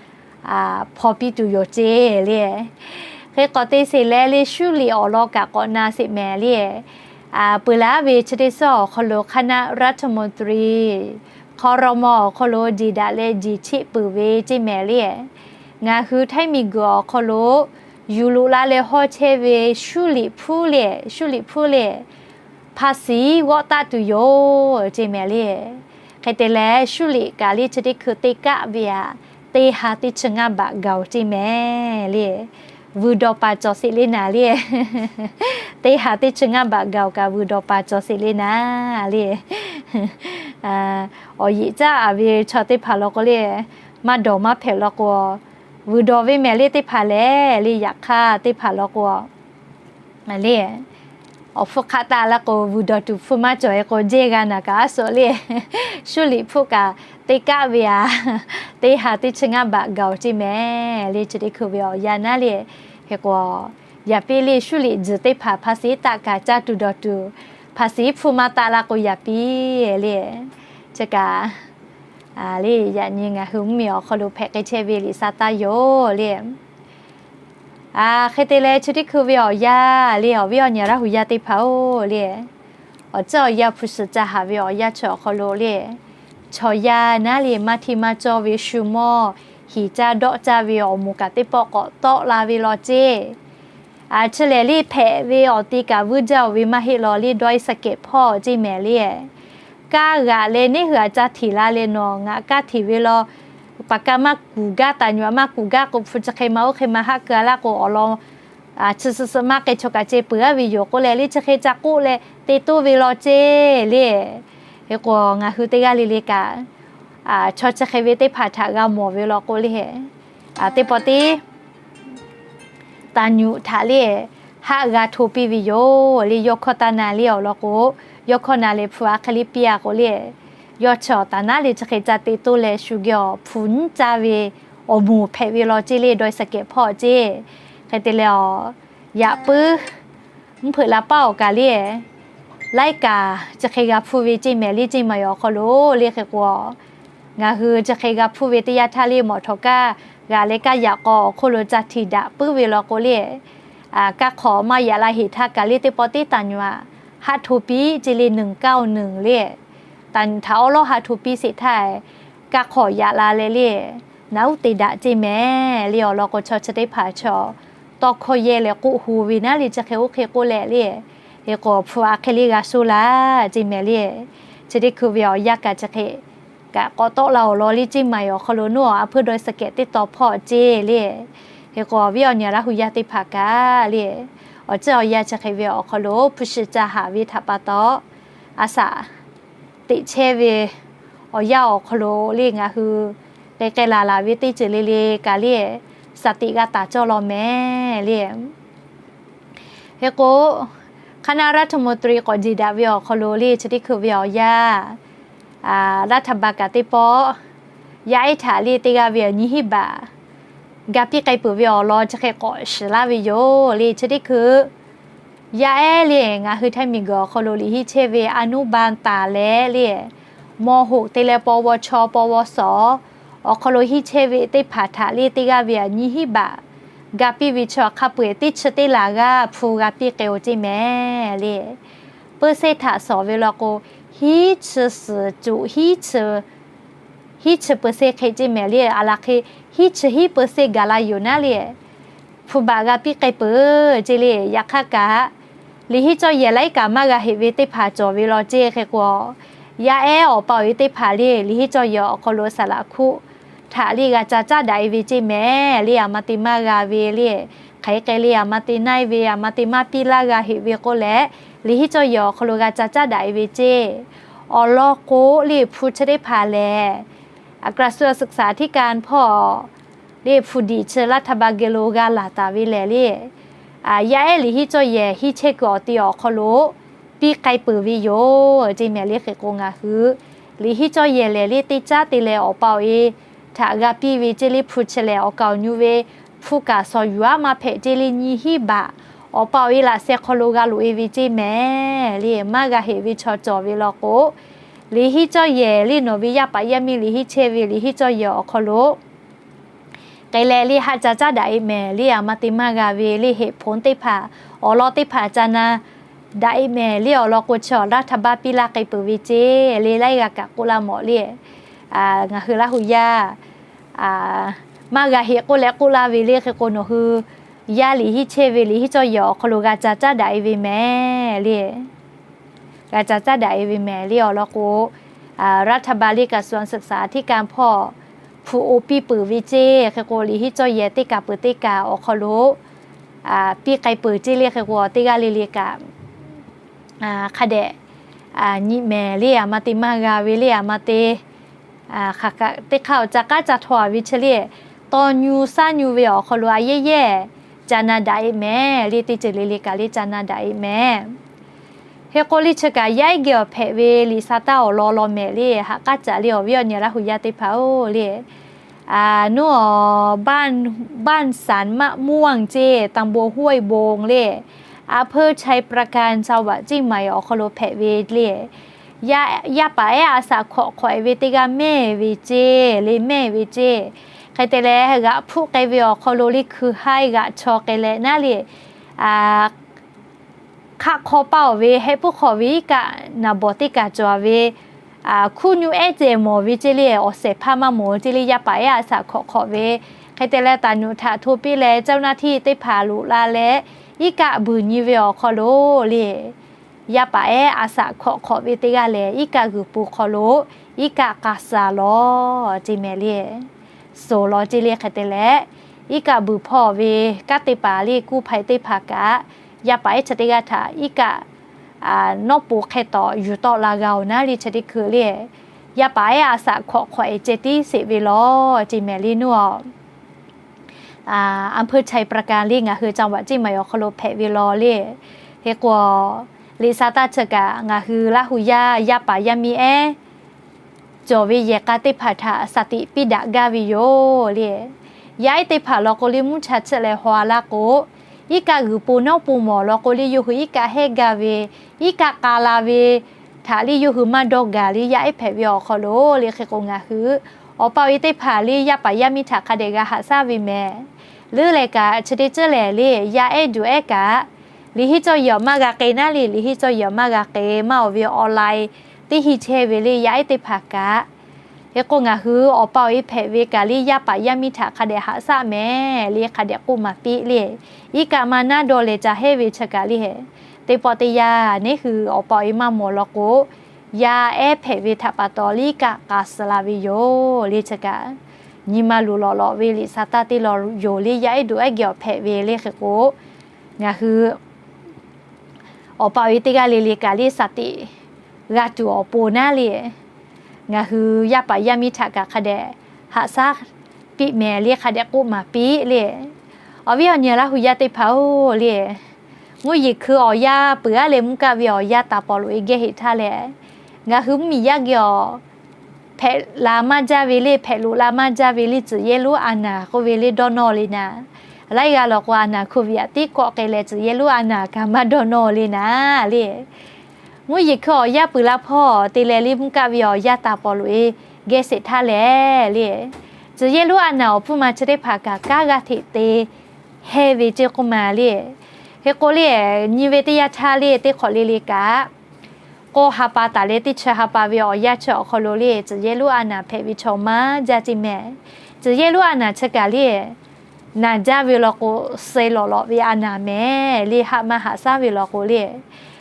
hpaw piˇ tuˬ yoˬ ceˇ le. Hk'e k'awꞈ te sheˍ leh le, shuˉ liꞈ awˬ lawn kaꞈ k'awꞈ na sheˍ mehˍ le. Peuˬ laˉ ve chi teˇ suhˉ awˬ hk'aw lo คณะรัฐมนตรี hk'aw hk'aw rawˇ mawˇ awˬ hk'aw lo jeˬ daꞈ leh jeˬ cheˆ peuˬ ve ceˇ mehˍ le. Ngaˬ hui htaiˇ miˬguiˬ awˬ hk'aw lo yuˬ loꞈ la leh hawˇ chehˇ ve shuˉ liꞈ hpfuhˇ le, shuˉ liꞈ hpfuhˇ le, hpa shiˍ g'awˆ taˆ tuˬ yoˬ ceˇ mehˍ le. Hk'e te leh shuˉ liꞈ kaꞈ le chi teˇ hkui te kaˆ ve aꞈ, teˇ ha teˇ chi ngaˇ baꞈ gaˬ-oˬ ceˇ mehˍ le. Vuiˬ dawˬ paˍ cawˬ sheˍ le naˍ le. Teˇ ha teˇ chi ngaˇ baꞈ gaˬ-oˬ kaꞈ vuiˬ dawˬ paˍ cawˬ sheˍ le naˍ le. Awˬ yeꞈ caˉ aˍ ve chaw teˇ hpaˍ law k'o le, maˇ dawˬ maˇ hpehꞈ law k'o, vuiˬ dawˬ ve mehˍ le teˇ hpaˍ lehˬ le, yaꞈ hk'aˇ teˇ hpaˍ law k'o le, awˬ hpfuhˇ hk'aˆ taˆ la k'o, vuiˬ dawˬ tuˬ hpfuhˇ maˇ cawˬ e k'o, jehˇ g'a naˍ kaꞈ aˉ suhˍ le. Shuˉ liꞈ hpfuhˇ kaꞈ te kaˆ ve aꞈ, teˇ ha teˇ chi ngaˇ baꞈ gaˬ-oˬ ceˇ mehˍ le. Chi teˇ hkui ve awˬ yanˇ naˉ le. Hk'e k'o, yaꞈ piˇ le shuˉ liꞈ tzuhˬ teˇ hpaˍ hpa shiˍ taˆ kaꞈ caˇ tuˬ dawˬ tuˬ, hpa shiˍ hpfuhˇ maˇ taˆ la k'o yaꞈ piˇ le. Chi kaꞈ le, yaꞈ nyi ngaˬ hui mvuhˇmiˬ awˬ hk'aw lo hpehꞈ k'ai chehˇ ve liꞈ sha taˇ yoˬ le. Hk'e te leh chi teˇ hkui ve awˬ yanˇ le, awˬ viˉ awˬ nyi Laˇ hu yaˇ teˇ hpaˍ-oˬ le, awˬ ceuˬ awˬ yanˇ hpu shiˍ ca haˍ ve awˬ yanˇ chi awˬ hk'aw lo le, chaw yaˇ naˉ le maˇ hteˇ maˇ cawˇ ve shu mawˇ hiˍ caˇ dawˆ caˇ ve awˬ moˍ kaꞈ teˇ pawˆ k'awꞈ tawˆ la ve law ceˇ. Chi lehˬ le hpehꞈ ve awˬ te kaꞈ vuiˇ jaˇ-oˬ ve maˇ heˆ law le, dawˇ-e saˍ kehˍ hpawˇ ceˇ mehˍ le. Kaˇ g'aꞈ leh neˇ hui aꞈ ca hteꞈ la leh nawˬ ngaˬ kaˇ hteꞈ ve law, paˍ kaˇ maˇ kuˬ gaˇ, taˍ nyuꞈ aꞈ maˇ kuˬ gaˇ k'o, hpu chi hk'e ma oˇ hk'e ma haˆ keu-a laˇ k'o, awˬ lawn chi suh suh maˇ k'ai chaw kaꞈ ceh peuˬ-a ve yoˬ k'oˆ leh le, chi hk'e ca k'oˆ leh te toˇ ve law ceˇ le. Hk'e k'o ngaˬ hui teˇ g'aˇ le le kaꞈ, chaw chi hk'e ve teˇ hpaˍ htaꞈ g'a mawˬ ve law k'o le, teˇ pawˆ teˇ taˍ nyuꞈ htaꞈ le haˆ g'a hto piˇ ve yoˬ le. Yawˇ hkawˇ taˇ na le awˬ lawn k'o, yawˇ hkawˇ na leh hpu a hk'e le piˇ-a k'o le, yawˇ chi awˬ taˍ naˉ le chi hk'e ca te toˇ leh shu geh awˬ hpu nyiˉ caˇ ve awˬ moˍ hpehꞈ ve law ceˇ le, dawˇ-e saˍ kehˍ hpawˇ ceˇ. Hk'e te leh awˬ yaꞈ puiˉ mvuhˇ hpeuꞈ la paˉ awˬ kaꞈ le, laiˉ kaꞈ chi hk'e g'a hpfuhˇ ve ceˇ mehˍ le, ceˇ maˬ awˬ hk'aw lo le. Hk'e k'o ngaˬ hui chi hk'e g'a hpfuhˇ ve teˇ yanˇ htaˇ le, mawꞈ htawꞈ kaˇ g'aꞈ leh kaˇ yaꞈ k'aw awˬ hk'oˆ lo ca htiꞈ daꞈ puiˉ ve law k'o le, kaˇ hk'awꞈ maˇ yaꞈ la heˍ htaˇ kaꞈ le, teˇ pawˆ teˇ taˍ nyuꞈ aꞈ haˆ hto piˇ ceˇ le, หนึ่งเก้าหนึ่ง le. Taˍ nyuꞈ htaꞈ awˉ lawˉ haˆ hto piˇ sheˍ htaˇ, kaˇ hk'awꞈ yaꞈ la leh le, naˍ uˉ te daꞈ ceˇ mehˍ le. Awˬ lawn k'o chaw chi teˇ hpaˍ chaw tawˇ hkawˇ yehˇ leh k'oˆ hu ve naˉ le, chi hk'e oˇ hk'e k'oˆ leh le, hk'e k'o hpu a hk'e le g'a shoˇ laˇ ceˇ mehˍ le. Chi teˇ hkui ve awˬ yanˇ kaꞈ chi hk'e kaꞈ k'awꞈ tawˆ la awˬ lawn le, ceˇ maˬ awˬ hk'aw lo nawˉ a hpuiˇ dawˇ-e saˍ kehˍ teˇ taw hpawˇ ceˇ le. Hk'e k'o awˬ viˉ awˬ nyi Laˇ hu yaˇ teˇ hpaˍ kaꞈ le, awˬ ceuˬ awˬ yanˇ chi hk'e ve awˬ hk'aw lo hpu shiˍ ca haˍ ve htaꞈ pa taw, a shaꞈ teꞈ chehˇ ve awˬ yanˇ awˬ hk'aw lo le ngaˬ hui k'ai k'ai laˬ laˬ ve teˇ ceuˬ le le kaꞈ le, shaˍ tiꞈ g'a taˍ cawˇ law mehˍ le. Hk'e k'o, คณะรัฐมนตรี k'awꞈ jeˬ daꞈ ve awˬ hk'aw lo le chi teˇ hkui ve awˬ yanˇ, รัฐบาล kaꞈ teˇ pawˆ yaˇ ehˉ htaꞈ le teˇ g'aˇ ve awˬ nyi hiˉ baꞈ ga piˇ k'ai peuˬ ve awˬ lawn chi hk'e k'awꞈ shiˍ laˇ ve yoˬ le. Chi teˇ hkui yaˇ ehˉ le ngaˬ hui htaiˇ miˬguiˬ awˬ hk'aw lo liꞈ hiˉ chehˇ ve อนุบาล taˍ leh le ม.หก te leh ปวช ปวส awˬ hk'aw lo hiˉ chehˇ ve teˇ hpaˍ htaꞈ le teˇ g'aˇ ve awˬ nyi hiˉ baꞈ ga piˇ ve chi awˬ hk'a peu-eˬ teˇ chi teˇ laˬ g'aˇ hpu g'a piˇ k'ai-oˬ ceˇ mehˍ le. เปอร์เซ็นต์ htaꞈ shawˍ ve law k'o, hiˉ chi suhˍ cuꞈ hiˉ chi ยี่สิบเปอร์เซ็นต์ hk'e ceˇ mehˍ le. A laˬ hk'e hiˉ chi hiˉ เปอร์เซ็นต์ gaˬ la yoˬ naˉ le, hpu baꞈ g'a piˇ k'ai peuˬ ceˇ le. Yaꞈ hk'aˇ kaꞈ, liꞈ hiˉ cawˇ yehˬ laiˉ kaꞈ maˇ g'a heꞈ ve teˇ hpaˍ cawˬ ve law ceˇ. Hk'e k'o, yaˇ ehˉ awˬ pa awˬ e teˇ hpaˍ le liꞈ hiˉ cawˇ yehˬ awˬ hk'aw lo saˍ laꞈ hkuˆ htaꞈ le g'a ca caˉ daꞈ e ve ceˇ mehˍ le. A ma te maˇ g'a ve le, hk'aˬ hk'e le a ma te naˇ e ve, a ma te maˇ piˇ laˇ g'a heꞈ ve k'oˆ leh, liꞈ hiˉ cawˇ yehˬ awˬ hk'aw lo g'a ca caˉ daꞈ e ve ceˇ. Awˬ lawn k'o le hpu chi teˇ hpaˍ lehˬ, กระทรวงศึกษาธิการ hpawˇ le hpu diꞈ chi รัฐบาล geh lo g'a laˬ taˍ ve lehˬ le, yaˇ ehˉ liꞈ hiˉ cawˇ yehˬ hiˉ chehˇ kuiˬ awˬ te awˬ hk'aw lo piˇ k'ai peuˬ ve yoˬ ceˇ mehˍ le. Hk'e k'o ngaˬ hui liꞈ hiˉ cawˇ yehˬ lehˬ le teˇ caˉ te leh awˬ pa awˬ e htaꞈ g'a piˇ ve ceˇ le. Hpu chi lehˬ awˬ kaˍ awˬ nyu ve hpu kaꞈ shawˍ yuˬ aˉ maˇ hpehꞈ ceˇ le, nyi hiˉ baꞈ awˬ pa awˬ e laꞈ sheh hk'aw lo g'a loꞈ e ve ceˇ mehˍ le. Maˇ g'a heꞈ ve chaw cawˬ ve law k'o, liꞈ hiˉ cawˇ yehˬ le nawˬ ve yaˇ paˍ yaˇ miˇ liꞈ hiˉ chehˇ ve liꞈ hiˉ cawˇ yehˬ awˬ hk'aw lo k'ai leh le haˆ ca caˉ daꞈ e mehˍ le. A ma te maˇ g'a ve le heꞈ hponˇ teˇ hpaˍ, awˬ lawn teˇ hpaˍ ca na daꞈ-e mehˍ le awˬ lawn k'o, chi awˬ รัฐบาล piˇ laˇ k'ai peuˬ ve ceˇ le, laiˉ g'aˇ kaꞈ k'oˆ laˇ mawˬ le. Ngaˬ hui Laˇ hu yaˇ maˇ g'a heˆ k'oˆ leh k'oˆ laˇ ve le. Hk'e k'o, nawˬ hui yaˇ liꞈ hiˉ chehˇ ve liꞈ hiˉ cawˇ yehˬ awˬ hk'aw lo g'a ca caˉ daꞈ-e ve mehˍ le. G'a ca caˉ daꞈ-e ve mehˍ le awˬ lawn k'o, รัฐบาล le กระทรวงศึกษาธิการ hpawˇ hpu oˇ piˇ peuˬ ve ceˇ. Hk'e k'o, liꞈ hiˉ cawˇ yehˬ teˇ kaˬ peuˬ teˇ kaˬ awˬ hk'aw lo piˇ k'ai peuˬ ceˇ le. Hk'e k'o, teˇ g'aˇ le le kaꞈ hk'a dehꞈ nyi mehˍ le, aˬ ma te maˇ g'a ve le, aˬ ma te teˇ hk'aˇ awˬ ca k'aˉ ca htaw-a ve chi le, tawˇ nyu shaˉ nyu ve awˬ hk'aw lo a yehˇ yehˇ ca na daꞈ-e mehˍ le. Teˇ ceuˬ le le kaꞈ le ca na daꞈ-e mehˍ. Hk'e k'o, liˇ chi kaꞈ yaˇ ehˉ geh awˬ hpehꞈ ve liꞈ sa taˇ awˬ lawn law mehˍ le. Haꞈ k'aˉ caꞈ le awˬ viˉ awˬ nyi Laˇ hu yaˇ teˇ hpaˍ-oˬ le. Nawˬ บ้านสันมะม่วง ceˇ, ตำบลห้วยบง le, อำเภอไชยประการ จังหวัดเชียงใหม่ awˬ hk'aw lo hpehꞈ ve le. Yaˇ paˍ ehˉ a saꞈ hkawꞈ hk'awꞈ-e ve teˇ g'aˇ mehˇ ve ceˇ le, mehˇ ve ceˇ. Hk'e te leh, g'aꞈ hpfuhˆ k'ai ve awˬ hk'aw lo le hkui haiˇ g'aꞈ chaw k'ai leh naˉ le, hk'aˆ hk'aw paˇ-oˬ ve, heh puiˉ hk'awꞈ ve iˉ kaˆ naˍ bawˬ teˇ kaˬ cawˬ ve, hkunˉ nyu ehˉ cehˬ mawˬ ve ceˇ le, awˬ shehˍ hpaˇ maˇ mawˬ ceˇ le, yaˇ paˍ ehˉ a saꞈ hkawꞈ hk'awꞈ ve. Hk'e te leh, taˍ nuꞈ htaꞈ hto piˇ leh เจ้าหน้าที่ teˇ hpaˍ loꞈ la leh, iˉ kaˆ buiˬ nyi ve awˬ hk'aw lo le, yaˇ paˍ ehˉ a saꞈ hkawꞈ hk'awꞈ ve teˇ g'aˇ lehˬ, iˉ kaˆ g'uiˬ po hk'aw lo iˉ kaˆ k'a suh lawˬ ceˇ mehˍ le. Suhˍ lawˬ ceˇ le. Hk'e te leh, iˉ kaˆ buiˬ hpawˇ ve kanˉ te paˍ le กู้ภัย teˇ hpaˍ kaꞈ, yaˇ paˍ ehˉ chi teˇ g'aˇ htaꞈ iˉ kaˆ nawˉ po hk'e tawꞈ yuˬ tawˆ la g'a-oˬ naˉ le chi teˇ hkui le, yaˇ paˍ ehˉ a saꞈ hkawꞈ hk'awꞈ-e ceh tiˉ sheˍ ve lawˬ ceˇ mehˍ le. Nawˬ อำเภอไชยประการ le ngaˬ hui จังหวัดเชียงใหม่ awˬ hk'aw lo hpehꞈ ve law le. Hk'e k'o, liꞈ sa taˇ chi kaꞈ ngaˬ hui Laˇ hu yaˇ yaˇ paˍ yaˇ miˇ ehˉ cawˬ ve yehˬ k'a teˇ hpaˍ htaꞈ สติ piˇ daꞈ gaˇ ve yoˬ le. Yaˇ ehˉ teˇ hpaˍ law k'o le mvuhˇ cha chiˆ leh haw-a laˇ k'o, iˉ kaˆ g'uiˬ po nawˉ po mawˬ law k'o le yawˇ hui iˉ kaˆ hehˇ gaˇ ve, iˉ kaˆ k'a la ve htaꞈ le yawˇ hui maˇ dawˇ gaˬ le. Yaˇ ehˉ hpehꞈ ve awˬ hk'aw lo le. Hk'e k'o, ngaˬ hui awˬ pa awˬ e teˇ hpaˍ le yaˇ paˍ yaˇ miˇ htaꞈ hk'a dehꞈ g'a haꞈ shaˉ ve mehˍ. Leuˉ leh kaꞈ chi teˇ ceuˬ lehˬ le, yaˇ ehˉ duˬ ehˉ kaꞈ liꞈ hiˉ cawˇ yehˬ awˬ maˇ g'a k'e naˉ le, liꞈ hiˉ cawˇ yehˬ awˬ maˇ g'a k'e maˇ-oˬ ve online teˇ hinˉ chehˇ ve le yaˇ ehˉ teˇ hpaˍ kaꞈ. Hk'e k'o, ngaˬ hui awˬ pa awˬ e hpehꞈ ve kaꞈ le yaˇ paˍ yaˇ miˇ htaꞈ hk'a dehꞈ haꞈ shaˉ mehˍ le, hk'a dehꞈ k'oˆ maˍ piˇ le. Iˉ kaˆ maˇ naˉ dawˇ leh ca hehˇ ve chi kaꞈ le, teˇ pawˆ teˇ yanˇ neˉ hui awˬ pa awˬ e maˇ mawˬ law k'o, yaˇ ehˉ hpehꞈ ve htaꞈ pa taw le iˉ kaˆ k'a suh la ve yoˬ le. Chi kaꞈ nyi ma luˬ lawꞈ lawꞈ ve liꞈ sa taˇ teˇ law yoˬ le. Yaˇ ehˉ duˬ ehˉ geh awˬ hpehꞈ ve le. Hk'e k'o, ngaˬ hui awˬ pa awˬ e teˇ g'aˇ le le kaꞈ le สติ g'a tuˬ awˬ pon naˉ le, ngaˬ hui yaˇ paˍ yaˇ miˇ htaꞈ kaꞈ hk'a dehꞈ haꞈ shaˉ piˇ mehˍ le, hk'a dehꞈ k'oˆ maˍ piˇ le. Awˬ viˉ awˬ nyi Laˇ hu yaˇ teˇ hpaˍ-oˬ le, mvuhˇ yeˬ hkui awˬ yanˇ peuˬ aˉ leh mvuhˇ kaˆ ve awˬ yanˇ taˍ pawˍ loꞈ-e geh heˆ htaˇ leh, ngaˬ hui mvuhˇ miˬ yaˇ geh awˬ hpehꞈ la maˇ jaˇ ve le, hpehꞈ loꞈ la maˇ jaˇ ve le, tcuhˬ yehˇ lonˉ a naˍ k'oˆ ve le dawˇ nawˇ le naˍ. Laiˉ g'aˇ law k'o, a naˍ hk'oˆ ve aꞈ tiˉ kawˆ k'ai leh tcuhˬ yehˇ lonˉ a naˍ kaꞈ maˇ dawˇ nawˇ le naˍ le. Mvuhˇ yeˬ hkui awˬ yanˇ peuˬ la hpawˇ te leh le mvuhˇ kaˆ ve awˬ yanˇ taˍ pawˍ loꞈ-e geh sheˍ htaˇ leh le, tcuhˬ yehˇ lonˉ a naˍ awˬ hpfuhˇ ma chi teˇ hpaˍ kaꞈ kanˉ g'aˇ hteꞈ te hehˇ ve ceˇ k'oˆ ma le. Hk'e k'o le, nyi ve teˇ yanˇ htaˇ le teˇ hk'awꞈ le le kaꞈ k'awˇ ha pa taˍ leh teˇ chi ha pa ve awˬ yanˇ chi awˬ hk'aw lo le tcuhˬ yehˇ lonˉ a naˍ hpehꞈ ve chaw maˇ jaˇ ceˇ mehˍ. Tcuhˬ yehˇ lonˉ a naˍ chi kaꞈ le naˍ jaˇ ve law k'o, suh lawꞈ lawꞈ ve a naˍ mehˍ le, haꞈ maˇ haꞈ shaˉ ve law k'o le,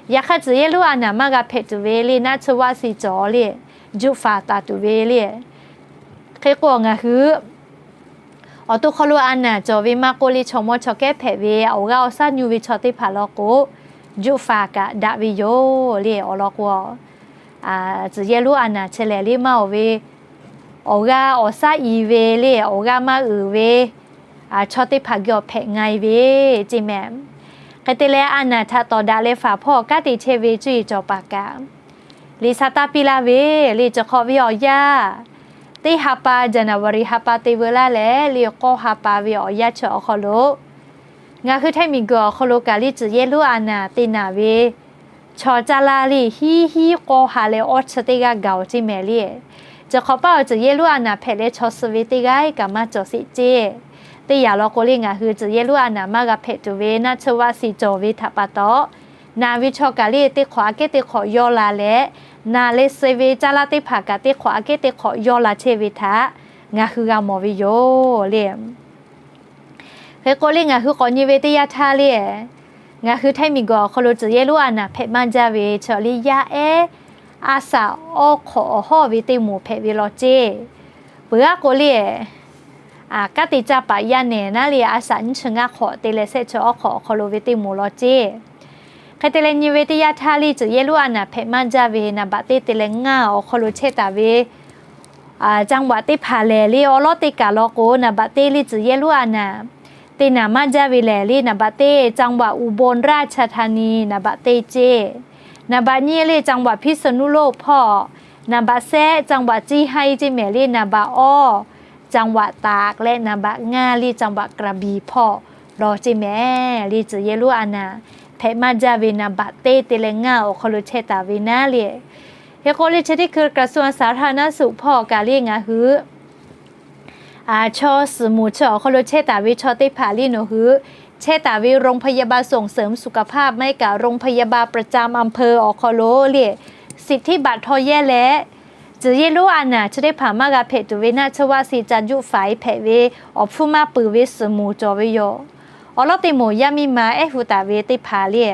yaꞈ hk'aˇ tcuhˬ yehˇ lonˉ a naˍ maˇ g'a hpehꞈ tuˬ ve le naˆ tsuhˇ vaˆ shiˍ cawˬ le, juˆ faˍ taˍ tuˬ ve le. Hk'e k'o ngaˬ hui awˬ to hk'aw lo a naˍ cawˬ ve maˇ k'oˆ le, chaw mawˇ chaw kehˉ hpehꞈ ve awˬ g'aˇ awˬ shaˉ nyu ve chaw teˇ hpaˍ law k'o, juˆ faˍ kaꞈ daꞈ ve yoˬ le. Awˬ lawn k'o, tcuhˬ yehˇ lonˉ a naˍ chi lehˬ le maˇ-oˬ ve, awˬ g'aˇ awˬ shaˉ i ve le, awˬ g'aˇ maˇ uiˍ ve chaw teˇ hpaˍ geh awˬ hpehꞈ nga-e ve ceˇ mehˍ. Hk'e te leh a naˍ htaꞈ tawˍ daꞈ leh faˍ hpawˇ kanˉ te chehˇ ve cuˇ yiˍ cawˬ paˍ kaꞈ, liꞈ sa taˇ piˇ laˇ ve le, chi hk'awꞈ ve awˬ yanˇ teˇ ha pa January ha pa te veu laˇ leh le k'awˇ ha pa ve awˬ yanˇ chi awˬ hk'aw lo ngaˬ hui Htaiˇ miˬguiˬ awˬ hk'aw lo kaꞈ le tcuhˬ yehˇ lonˉ a naˍ te naˍ ve chaw caˇ laˇ le hiˉ hiˉ k'awˇ ha leh awˇ chi teˇ g'aˇ gaˬ-oˬ ceˇ mehˍ le. Chi hk'awꞈ paˇ awˬ tcuhˬ yehˇ lonˉ a naˍ hpehꞈ leh chaw suh ve teˇ g'aˇ kaꞈ maˇ cawˬ sheˍ ceˇ. Teˇ yanˇ law k'o le ngaˬ hui tcuhˬ yehˇ lonˉ a naˍ maˇ g'a hpehꞈ tuˬ ve naˆ tsuhˇ vaˆ shiˍ cawˬ ve htaꞈ pa taw, naˬ ve chaw kaꞈ le teˇ hk'awꞈ aꞈ kehˉ teˇ hk'awꞈ yawˇ la leh, naˬ leh suh ve caˇ lanˇ teˇ hpaˍ kaꞈ teˇ hk'awꞈ aꞈ kehˉ teˇ hk'awꞈ yawˇ la chehˇ ve htaꞈ ngaˬ hui g'a mawˬ ve yoˬ le. Hk'e k'o le ngaˬ hui k'awꞈ nyi ve teˇ yanˇ htaˇ le, ngaˬ hui Htaiˇ miˬguiˬ awˬ hk'aw lo tcuhˬ yehˇ lonˉ a naˍ hpehꞈ maˇ jaˇ ve chi le yaˇ ehˉ a shaꞈ awˇ hk'awꞈ awˬ hawˉ ve teˇ moˍ hpehꞈ ve law ceˇ. Peuˬ aˉ k'o le, kanˉ te caˇ paˍ yaˇ nehˬ naˉ le a shaꞈ nyiˇ chi ngaˇ hk'awꞈ te leh shehˆ chi awˇ hk'awꞈ awˬ hk'aw lo ve teˇ moˍ law ceˇ. Hk'e te leh nyi ve teˇ yanˇ htaˇ le tcuhˬ yehˇ lonˉ a naˍ hpehꞈ maˇ jaˇ ve naˍ baꞈ teˇ te leh ngaˇ awˬ hk'aw lo chehˇ taˍ ve จังหวัด teˇ hpaˍ lehˬ le awˉ lawˉ teˇ kaˬ law k'o, naˍ baꞈ teˇ le tcuhˬ yehˇ lonˉ a naˍ te naˍ maˇ jaˇ ve lehˬ le naˍ baꞈ teˇ จังหวัด อุบลราชธานี naˍ baꞈ teˇ ceˇ. Naˍ baꞈ nyiˇ le จังหวัด พิษณุโลก hpawˇ, naˍ baꞈ shehˆ จังหวัด เชียงราย ceˇ mehˍ le naˍ baꞈ awˇ จังหวัดตาก leh naˍ baꞈ ngaˇ le จังหวัดกระบี่ hpawˇ law ceˇ mehˍ le tcuhˬ yehˇ lonˉ a naˍ hpehꞈ maˇ jaˇ ve naˍ baꞈ teˇ te leh ngaˇ awˬ hk'aw lo chehˇ taˍ ve naˉ le. Hk'e k'o le chi teˇ hkui กระทรวงสาธารณสุข hpawˇ kaꞈ le ngaˬ hui chaw suhˍ moˍ chi awˬ hk'aw lo chehˇ taˍ ve chaw teˇ hpaˍ le nawˬ hui chehˇ taˍ ve โรงพยาบาลส่งเสริมสุขภาพ maˇ heˆ kaꞈ โรงพยาบาลประจำอำเภอ awˬ hk'aw lo le สิทธิบัตร htaw yehˇ leh tcuhˬ yehˇ lonˉ a naˍ chi teˇ hpaˍ maˇ g'a hpehꞈ tuˬ ve naˆ tsuhˇ vaˆ si ca juˆ faˍ e hpehꞈ ve awˬ hpfuhˇ maˇ peuˬ ve suhˍ moˍ cawˬ ve yoˬ. Awˬ lawˉ teˇ moˍ yaˇ miˇ ma ehˉ hu taˍ ve teˇ hpaˍ le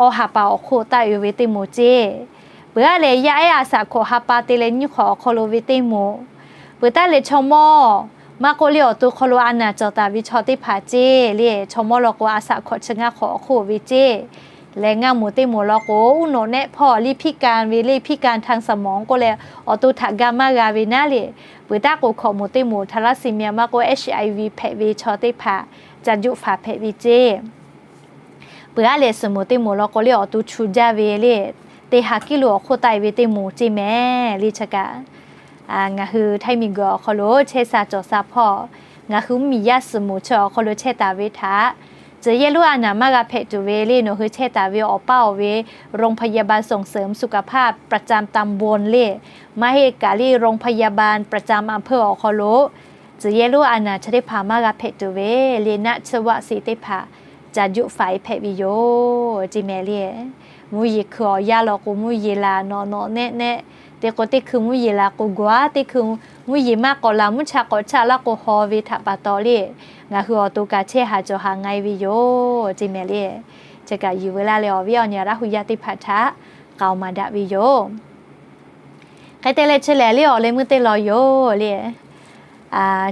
awˬ ha pa awˬ hk'oˆ taˆ yoˬ ve teˇ moˍ ceˇ. Peuˬ aˉ lehˬ yaˇ ehˉ a shaꞈ hkawꞈ ha pa te leh nyiˇ hk'awꞈ awˬ hk'aw lo ve teˇ moˍ, peuˬ taˉ leh chaw mawˇ maˇ k'oˆ le awˬ to hk'aw lo a naˍ cawˬ taˍ ve chaw teˇ hpaˍ ceˇ le chaw mawˇ law k'o a shaꞈ hkawꞈ chi ngaˇ hk'awꞈ awˬ hk'oˆ ve ceˇ. Lehˬ ngaˇ moˍ teˇ moˍ law k'o uˉ nawꞈ nehˆ hpawˇ le พิการ ve le พิการทางสมอง k'oˆ leh awˬ to htaꞈ ga maˇ g'a ve naˉ le. Peuˬ taˉ k'o hkawꞈ moˍ teˇ moˍ ทาลัสซีเมีย maˇ k'oˆ เอชไอวี hpehꞈ ve chaw teˇ hpaˍ ca juˆ faˍ hpehꞈ ve ceˇ. Peuˬ aˉ lehˬ suhˍ moˍ teˇ moˍ law k'o le awˬ to chu jaˇ ve le teˇ ha kiˇ lo awˬ hk'oˆ taˆ e ve teˇ moˍ ceˇ mehˍ le chi kaꞈ ngaˬ hui Htaiˇ miˬguiˬ awˬ hk'aw lo chehˇ sha cawˬ sha hpawˇ ngaˬ hui mvuhˇ miˬ yaˇ suhˍ moˍ chi awˬ hk'aw lo chehˇ taˍ ve htaꞈ tcuhˬ yehˇ lonˉ a naˍ maˇ g'a hpehꞈ tuˬ ve le nawˬ hui chehˇ taˍ ve awˬ paˇ awˬ ve โรงพยาบาลส่งเสริมสุขภาพประจำตำบล le maˇ heˆ kaꞈ le โรงพยาบาลประจำอำเภอ awˬ hk'aw lo tcuhˬ yehˇ lonˉ a naˍ chi teˇ hpaˍ maˇ g'a hpehꞈ tuˬ ve le naˆ tsuhˇ vaˆ si teˇ hpaˍ ca juˆ faˍ e hpehꞈ ve yoˬ ceˇ mehˍ le. Mvuhˇ yeˬ hkui awˬ yanˇ law k'o mvuhˇ yeˬ laˬ nawꞈ nawꞈ nehˆ nehˆ, teˇ k'o teˇ hkui mvuhˇ yeˬ laˬ k'o g'aw a, teˇ hkui mvuhˇ yeˬ maˇ k'awꞈ laˬ mvuhˇ cha k'awꞈ chaˆ laˇ k'o haw ve htaꞈ pa taw le ngaˬ hui awˬ to kaꞈ chehˇ haˍ cawˬ haˍ nga e ve yoˬ ceˇ mehˍ le. Chi kaꞈ yuˬ veu laˇ leh awˬ viˉ awˬ nyi Laˇ hu yaˇ teˇ hpaˍ htaꞈ k'aoˍ maˍ daꞈ ve yoˬ. Hk'e te leh chi lehˬ le awˬ leh meuˇ teˇ law yoˬ le.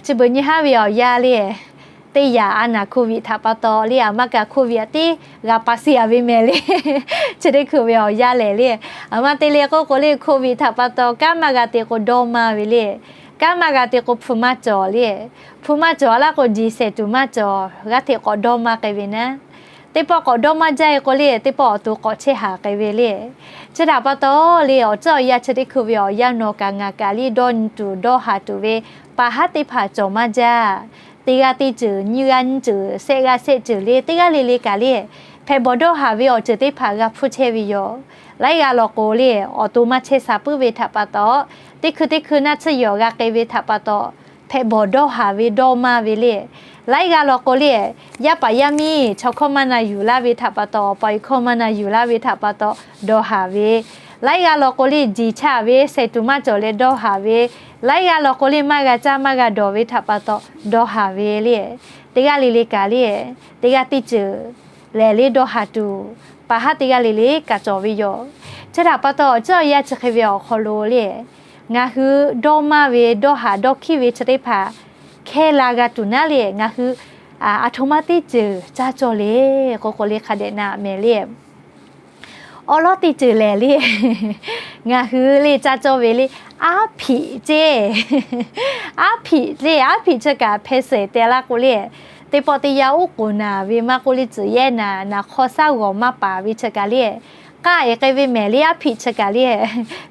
Chi beuꞈ nyi haˉ ve awˬ yanˇ le teˇ yanˇ a naˍ โควิด htaꞈ pa taw le aˬ maˇ kaꞈ โควิด a teˇ g'a pa si a ve mehˍ le. Chi teˇ hkui ve awˬ yanˇ lehˬ le aˬ maˇ te le k'oˆ k'o le โควิด htaꞈ pa taw kanˉ maˇ g'a te k'o dawˇ maˇ ve le. Kanˉ maˇ g'a te k'o hpu maˇ cawˬ le. Hpu maˇ cawˬ a laˇ k'o diˬ shehˍ tuˬ maˇ cawˬ g'a hteꞈ k'awꞈ dawˇ maˇ k'ai ve naˉ. Teˇ pawˆ k'awꞈ dawˇ maˇ jaˇ e k'o le teˇ pawˆ awˬ to k'awꞈ chehˇ haˍ k'ai ve le. Chi htaꞈ pa taw le awˬ ceuˬ awˬ yanˇ chi teˇ hkui ve awˬ yanˇ nawˬ kaꞈ ngaˬ kaꞈ le dawˇ nyi tuˬ dawˇ haˍ tuˬ ve pa haˉ teˇ hpaˍ cawˬ maˇ jaˇ. Teˇ g'aˇ teˇ ceuˬ nyiˇ g'aˇ nyiˇ ceuˬ shehˆ g'aˇ shehˆ ceuˬ le teˇ g'aˇ le le kaꞈ le hpehꞈ bawˬ dawˇ haˍ ve awˬ ceuˬ teˇ hpaˍ g'a hpfuhˇ chehˇ ve yoˬ. Laiˉ g'aˇ law k'o le awˬ to maˇ chehˇ sha puiˉ ve htaꞈ pa taw, teˇ hkui teˇ hkui naˆ tsuhˇ yawˬ g'a k'ai ve htaꞈ pa taw hpehꞈ bawˬ dawˇ haˍ ve dawˇ maˇ ve le. Laiˉ g'aˇ law k'o le yaˇ paˍ yaˇ miˇ chaw hkawˇ maˇ na yuˬ laˇ ve htaꞈ pa taw, awˬ pa awˬ hkawˇ maˇ na yuˬ laˇ ve htaꞈ pa taw dawˇ haˍ ve. Laiˉ g'aˇ law k'o le diˬ chaˇ ve shehˍ tuˬ maˇ cawˬ leh dawˇ haˍ ve. Laiˉ g'aˇ law k'o le maˇ g'a caˇ maˇ g'a dawˬ ve htaꞈ pa taw dawˇ haˍ ve le. Teˇ g'aˇ le le kaꞈ le teˇ g'aˇ teˇ ceuˬ lehˬ le dawˇ haˍ tuˬ, pa haˉ teˇ g'aˇ le le kaꞈ cawˬ ve yoˬ. Chi htaꞈ pa taw awˬ ceuˬ awˬ yanˇ chi hk'e ve awˬ hk'aw lo le ngaˬ hui dawˇ maˇ ve dawˇ haˍ dawˇ hkiˇ ve chi teˇ hpaˍ hkehˇ la g'a tuˬ naˉ le ngaˬ hui aˬ htoꞈ ma teˇ ceuˬ caˇ cawˇ le k'oˆ k'o le hk'a dehꞈ na mehˍ le. Awˉ lawˉ teˇ ceuˬ lehˬ le ngaˬ hui le caˇ cawˇ ve le aˉ hpiꞈ ceˇ. Aˉ hpiꞈ le aˉ hpiꞈ chi kaꞈ hpeh suhˍ teh laˇ k'o le teˇ pawˆ teˇ yanˇ uˉ k'oˍ naˬ ve maˇ k'oˆ le tcuhˬ yehˇ naˬ naˬ hk'aw shaˉ g'awˬ maˇ paˍ ve chi kaꞈ le k'aˇ e k'ai ve mehˍ le aˉ hpiꞈ chi kaꞈ le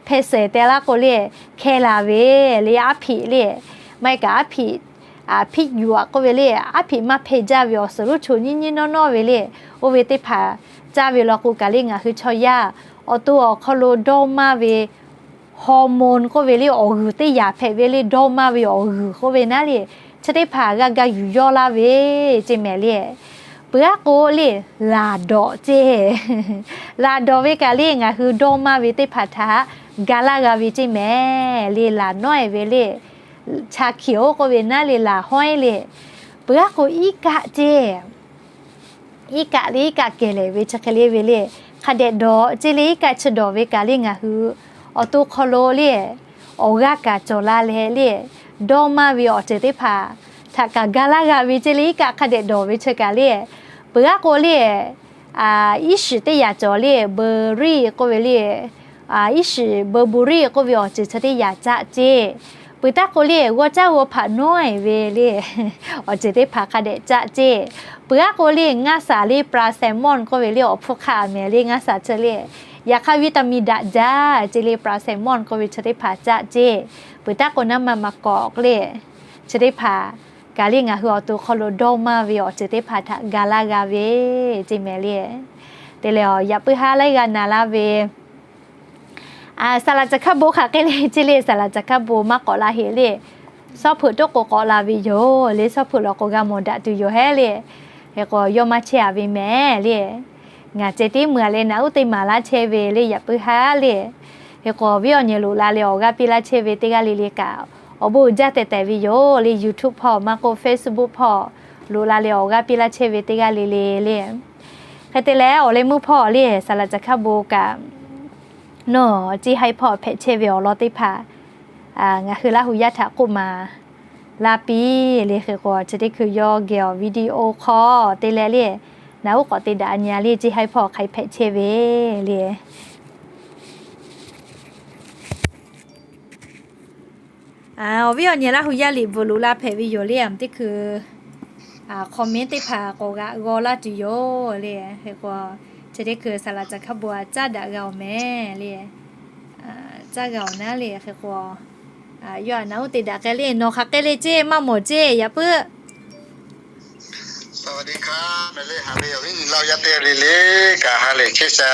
hpeh suhˍ teh laˇ k'o le hkehˇ la ve le aˉ hpiꞈ le maˇ heˆ kaꞈ aˉ hpiꞈ พิษอยู่ a k'oˆ ve le aˉ hpiꞈ maˇ hpeh jaˇ ve awˬ suhˍ loˉ cho nyiˇ nyiˇ nawˉ nawˉ ve le oˇ ve teˇ hpaˍ caˇ ve law k'o kaꞈ le ngaˬ hui chaw yaˇ awˬ to awˬ hk'aw lo dawˇ maˇ ve ฮอร์โมน k'oˆ ve le awˬ g'uiˬ teˇ yaꞈ hpehꞈ ve le dawˇ maˇ ve awˬ g'uiˬ k'oˆ ve naˉ le chi teˇ hpaˍ g'a ga yuˬ yawˇ laˇ ve ceˇ mehˍ le. Peuˬ aˉ k'o le, laˬ dawꞈ ceˇ. Laˬ dawꞈ ve kaꞈ le, ngaˬ hui dawˇ maˇ ve teˇ hpaˍ htaꞈ ga laˇ g'a ve ceˇ mehˍ le. Laˬ nawˉ-e ve le, cha hkiˬ-oˬ k'oˆ ve naˉ le, laˬ hawˉ-e le. Peuˬ aˉ k'o iˉ kaˆ ceˇ. Iˉ kaˆ le, iˉ kaˆ kehˬ lehˬ ve chi hk'e le ve le, hk'a dehꞈ dawꞈ ceˇ le. Iˉ kaˆ chi dawꞈ ve kaꞈ le, ngaˬ hui awˬ to hk'aw lo le, awˬ g'aˇ kaꞈ cawˬ la leh le, dawˇ maˇ ve awˬ ceuˬ teˇ hpaˍ htaꞈ kaꞈ ga laˇ g'a ve ceˇ le. Iˉ kaˆ hk'a dehꞈ dawꞈ ve chi kaꞈ le, peuˬ aˉ k'o le, iˉ shiˍ teˇ yaꞈ cawˬ le, เบอร์รี่ k'oˆ ve le, iˉ shiˍ เบอร์รี่ k'oˆ ve awˬ ceuˬ chi teˇ yaꞈ caˆ ceˇ. Peuˬ taˇ k'o le, g'aw caˇ g'aw hpaꞈ nawˉ-e ve le, awˬ ceuˬ teˇ hpaˍ hk'a dehꞈ caˆ ceˇ. Peuˬ aˉ k'o le, ngaˇ saˍ le, paracetamol k'oˆ ve le, awˬ hpfuhˇ hk'aˆ mehˍ le, ngaˇ saˍ chi le, yaꞈ hk'aˇ vitamin daꞈ jaˇ ceˇ le, paracetamol k'oˆ ve chi teˇ hpaˍ caˆ ceˇ. Peuˬ taˇ k'o naˉ ma ma k'awꞈ le, chi teˇ hpaˍ kaꞈ le ngaˬ hui awˬ to hk'aw lo dawˇ maˇ ve awˬ ceuˬ teˇ hpaˍ htaꞈ ga laˇ g'a ve ceˇ mehˍ le. Te leh awˬ yaꞈ puiˉ haˉ laiˉ g'aˇ na laˇ ve, saˍ laꞈ caˬ hkaˇ bon hk'aˬ hk'e le ceˇ le, saˍ laꞈ caˬ hkaˇ bon maˇ k'awꞈ la heꞈ le, sawˉ hpeuꞈ toˆ k'o k'awꞈ la ve yoˬ le. Sawˉ hpeuꞈ lawˬ k'o g'a mawˬ daꞈ tuˬ yoˬ hehˉ le. Hk'e k'o yawˇ maˇ chehˇ-a ve mehˍ le. Ngaˬ ceh tiˉ meuˇ-a leh naꞈ uˉ teˇ maˍ laˇ chehˇ ve le, yaꞈ puiˉ haˉ le. Hk'e k'o viˉ awˬ nyi loꞈ la leh awˬ g'aˇ piˇ laˇ chehˇ ve teˇ g'aˇ le le kaꞈ, awˬ bon uiˍ jaˇ tehꞈ tehꞈ ve yoˬ le. YouTube hpawˇ maˇ k'oˆ Facebook hpawˇ loꞈ la leh awˬ g'aˇ piˇ laˇ chehˇ ve teˇ g'aˇ le le le. Hk'e te leh awˬ leh meuˇ hpawˇ le, saˍ laꞈ caˬ hkaˇ bon kaꞈ nawˬ ceˇ haiˉ hpawˇ hpehꞈ chehˇ ve awˬ lawn teˇ hpaˍ ngaˬ hui Laˇ hu yaˇ htaꞈ k'oˆ maˍ laˇ piˇ le. Hk'e k'o chi teˇ hkui yawˇ geh awˬ video hk'aw te leh le, naꞈ uˉ k'awꞈ te daꞈ nyi-a le, ceˇ haiˉ hpawˇ hk'aˬ hk'e hpehꞈ chehˇ ve le. Awˬ viˉ awˬ nyi Laˇ hu yaˇ liꞈ bvuhꞈ loꞈ la hpehꞈ ve yoˬ le. Aˬ teˇ hkui comment teˇ hpaˍ k'awꞈ g'aꞈ g'aw laˇ tuˬ yoˬ le. Hk'e k'o chi teˇ hkui saˍ laꞈ caˬ hkaˇ bon-a caˉ daꞈ g'a-oˬ mehˍ le. Caˉ g'a-oˬ naˉ le. Hk'e k'o yawˇ aꞈ naꞈ uˉ te daꞈ k'ai le, nawˬ hk'aˬ hk'e le ceˇ, maˇ mawˬ ceˇ, yaꞈ puiˉ สวัสดีครับ mehˍ le, ha ve awˬ viˉ nyi Laˇ hu yaˇ teˇ g'aˇ le le kaꞈ ha lehˬ chehˇ sha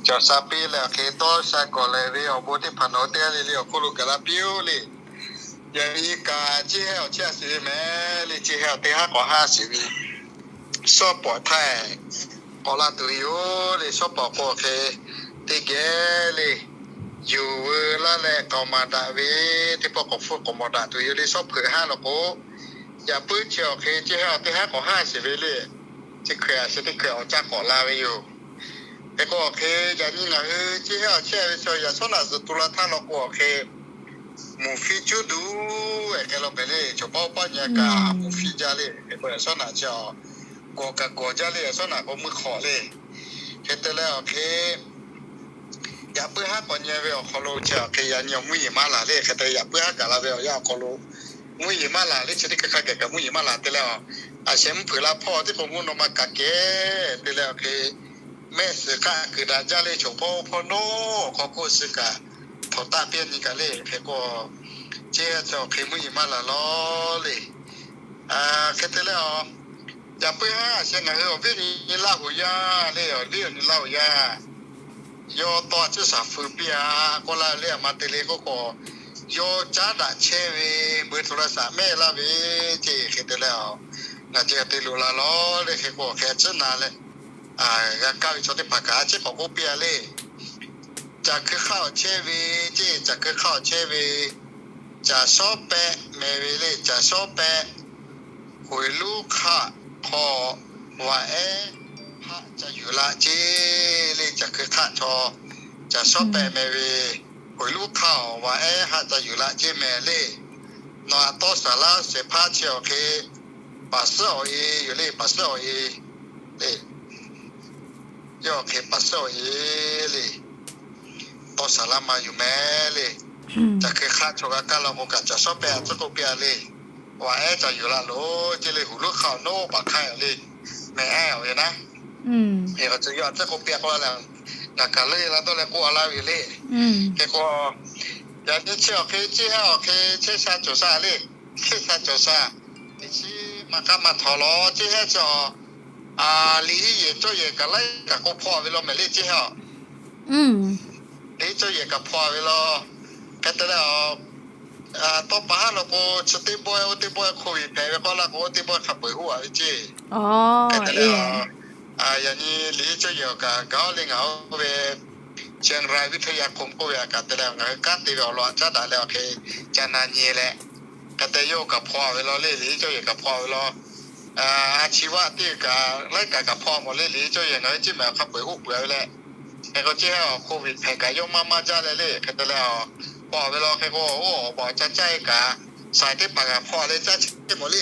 cawˬ sha piˇ leh awˬ hk'e dawˇ sha gawˬ leh ve awˬ bon teˇ hpaˍ nawˬ hui teˇ g'aˇ le le awˬ hk'oˆ lo gaˬ la piˇ-oˆ le. Yaꞈ nyi kaꞈ ceˇ hehˉ awˬ chehˇ a shiˍ ve mehˍ le, ceˇ hehˉ awˬ teˇ haˉ k'awꞈ haˉ shiˍ ve shawˉ pawˍ htaˇ k'awꞈ la tuˬ yoˬ le. Shawˉ pawˍ k'o hk'e teˇ geh le, yuˬ veu laˇ leh k'aoˍ maˍ daꞈ ve teˇ pawˆ k'awꞈ hpfuhˇ k'awꞈ mawˬ daꞈ tuˬ yoˬ le. Shawˉ hpeuꞈ haˉ law k'o, yaꞈ puiˉ chi awˬ hk'e ceˇ hehˉ awˬ teˇ haˉ k'awꞈ haˉ shiˍ ve le. Chi hkui a shiˍ teˇ hkui awˬ caˇ k'awꞈ la ve yoˬ. Hk'e k'o awˬ hk'e yaꞈ nyi ngaˬ hui ceˇ hehˉ awˬ chehˇ ve chaw yaꞈ shawˉ naꞈ zuhꞈ tu la htaˇ law k'o awˬ hk'e, muˍ fiˇ cuˉ duˬ ehˍ k'ai law pehˍ le. Cawˬ paˇ paˇ nyi a kaꞈ muˍ fiˇ jaˇ le. Hk'e k'o yaꞈ shawˉ naꞈ chi a gawˬ kaꞈ gawˬ jaˇ le. Yaꞈ shawˉ naꞈ k'o meuˇ hk'awꞈ le. Hk'e te leh awˬ hk'e yaꞈ puiˉ haˉ k'awꞈ nyi ve awˬ hk'aw lo chi awˬ hk'e yaꞈ nyi awˬ mvuhˇ yeˬ maˇ laˬ le. Hk'e te yaꞈ puiˉ haˉ gaˬ la ve awˬ yanˇ awˬ hk'aw lo mvuhˇ yeˬ maˇ laˬ le. Chi teˇ hkui hk'a gaˬ kaꞈ mvuhˇ yeˬ maˇ laˬ te leh a, a sheh mvuhˇ hpeuꞈ la hpawˇ teˇ k'o mvuhˇ naw ma kaꞈ kehˬ te leh awˬ hk'e mehˆ suhˍ hk'aˆ kuiˬ daꞈ jaˇ le. Chaw hpawˇ hpawˇ nawˉ awˬ hk'aw k'oˆ suh kaꞈ htawnˍ taˆ piˇ nyi kaꞈ le. Hk'e k'o ceˇ hehˉ chi awˬ hk'e mvuhˇ yeˬ maˇ laˬ lawˬ le. Hk'e te leh a, yaꞈ puiˉ haˉ a sheh ngaˬ hui awˬ viˉ nyi Laˇ hu yaˇ le, awˬ viˉ awˬ nyi Laˇ hu yaˇ yawˇ tawˇ a ciˉ shaˍ feu piˇ-a k'oˆ laˇ le. A ma te le k'oˆ k'o, yawˇ caˉ daꞈ chehˇ ve beuꞈ hto la shaˍ mehˆ laˇ ve ceˇ. Hk'e te leh a, ngaˬ ceh te loꞈ la lawˬ le. Hk'e k'o hk'e a ciˉ na leh g'a kaˇ ve chaw teˇ hpaˍ kaꞈ a ciˉ k'awꞈ k'oˆ piˇ-a le. Caˬ hkui hk'aˆ awˬ chehˇ ve ceˇ, caˬ hkui hk'aˆ awˬ chehˇ ve, caˬ shawˉ pehˆ mehˍ ve le. Caˬ shawˉ pehˆ hoꞈ luˉ hk'aˆ hk'aw vaꞈ ehˉ haˆ ca yuˬ laꞈ ceˇ le. Caˬ hkui hk'aˆ chaw caˬ shawˉ pehˆ mehˍ ve, hoꞈ luˉ hk'aˆ vaꞈ ehˉ haˆ ca yuˬ laꞈ ceˇ mehˍ le. Nawˬ aꞈ tawˇ shaˍ laˇ shehˍ hpaˇ chi awˬ hk'e paˍ suhˉ awˬ e yoˬ le. Paˍ suhˉ awˬ e le. Yawˇ awˬ hk'e paˍ suhˉ awˬ e le. Tawˇ shaˍ laˇ ma yuˬ mehˍ le. Caˬ hkui hk'aˆ chaw g'a kaˇ law k'o kaꞈ caˬ shawˉ pehˆ a tcuhˉ k'oˆ piˇ-a le. Vaꞈ ehˉ ca yuˬ laꞈ loˬ ceˇ le. Hoꞈ luˉ hk'aˆ awˬ nawˉ paˍ hk'aˇ le. Mehˍ ehˉ awˬ e naˉ, e awˬ tcuh yawˇ a tcuhˉ k'oˆ piˇ-a k'oˆ la leh, ngaˬ kaˬ leuˆ la dawˇ leh k'oˆ a laˇ ve le. Hk'e k'o, yaꞈ nyi chi awˬ hk'e ceˇ hehˉ awˬ hk'e chehˇ sha cawˬ sha le. Chehˇ sha cawˬ sha, teˇ chiˉ maˇ k'aˉ maˇ htawnˍ lawˬ ceˇ hehˉ chi a. Liꞈ hiˉ yehˬ cawˇ yehˬ kaꞈ laiˉ kaꞈ k'oˆ hpawˇ ve law mehˍ le ceˇ hehˉ a. Liꞈ hiˉ cawˇ yehˬ kaꞈ hpawˇ ve law. Hk'e te leh a, Tawˇ pa haˉ law k'o, chi teˇ bawehˇ oˇ teˇ bawehˇ hk'oˆ ve hpehꞈ ve k'oˆ laˇ k'o, oˇ teˇ bawehˇ hk'a peu-eˬ hoˆ a ve ceˇ. Hk'e te leh, yaꞈ nyi liꞈ heˆ cawˇ yehˬ awˬ kaꞈ gaˬ oˇ le ngaˬ oˇ ve Chiang Rai วิทยาคม k'oˆ ve a kaꞈ te leh ngaˬ hui kanˉ te ve awˬ lawn a caˉ daꞈ leh awˬ hk'e ca na nyi leh, hk'e te yawˇ kaꞈ hpaw ve law le, liꞈ heˆ cawˇ yehˬ kaꞈ hpaw ve law. A chi vaˆ teˇ kaꞈ laiˉ kaꞈ kaꞈ hpaw mawˬ le, liꞈ heˆ cawˇ yehˬ ngaˬ hui ciˉ mehˍ hk'a peu-eˬ hoˆ peuˬ ve leh, hk'e k'o ceˇ, Covid hpehꞈ kaꞈ yawˇ maˇ maˇ jaˇ leh le, hk'e te leh, hpaw ve law hk'e k'o, awˬ baˬ ca caˇ e kaꞈ, saiˍ teˇ hpaˍ kaꞈ hpaw leh caˇ chehˇ mawˬ le.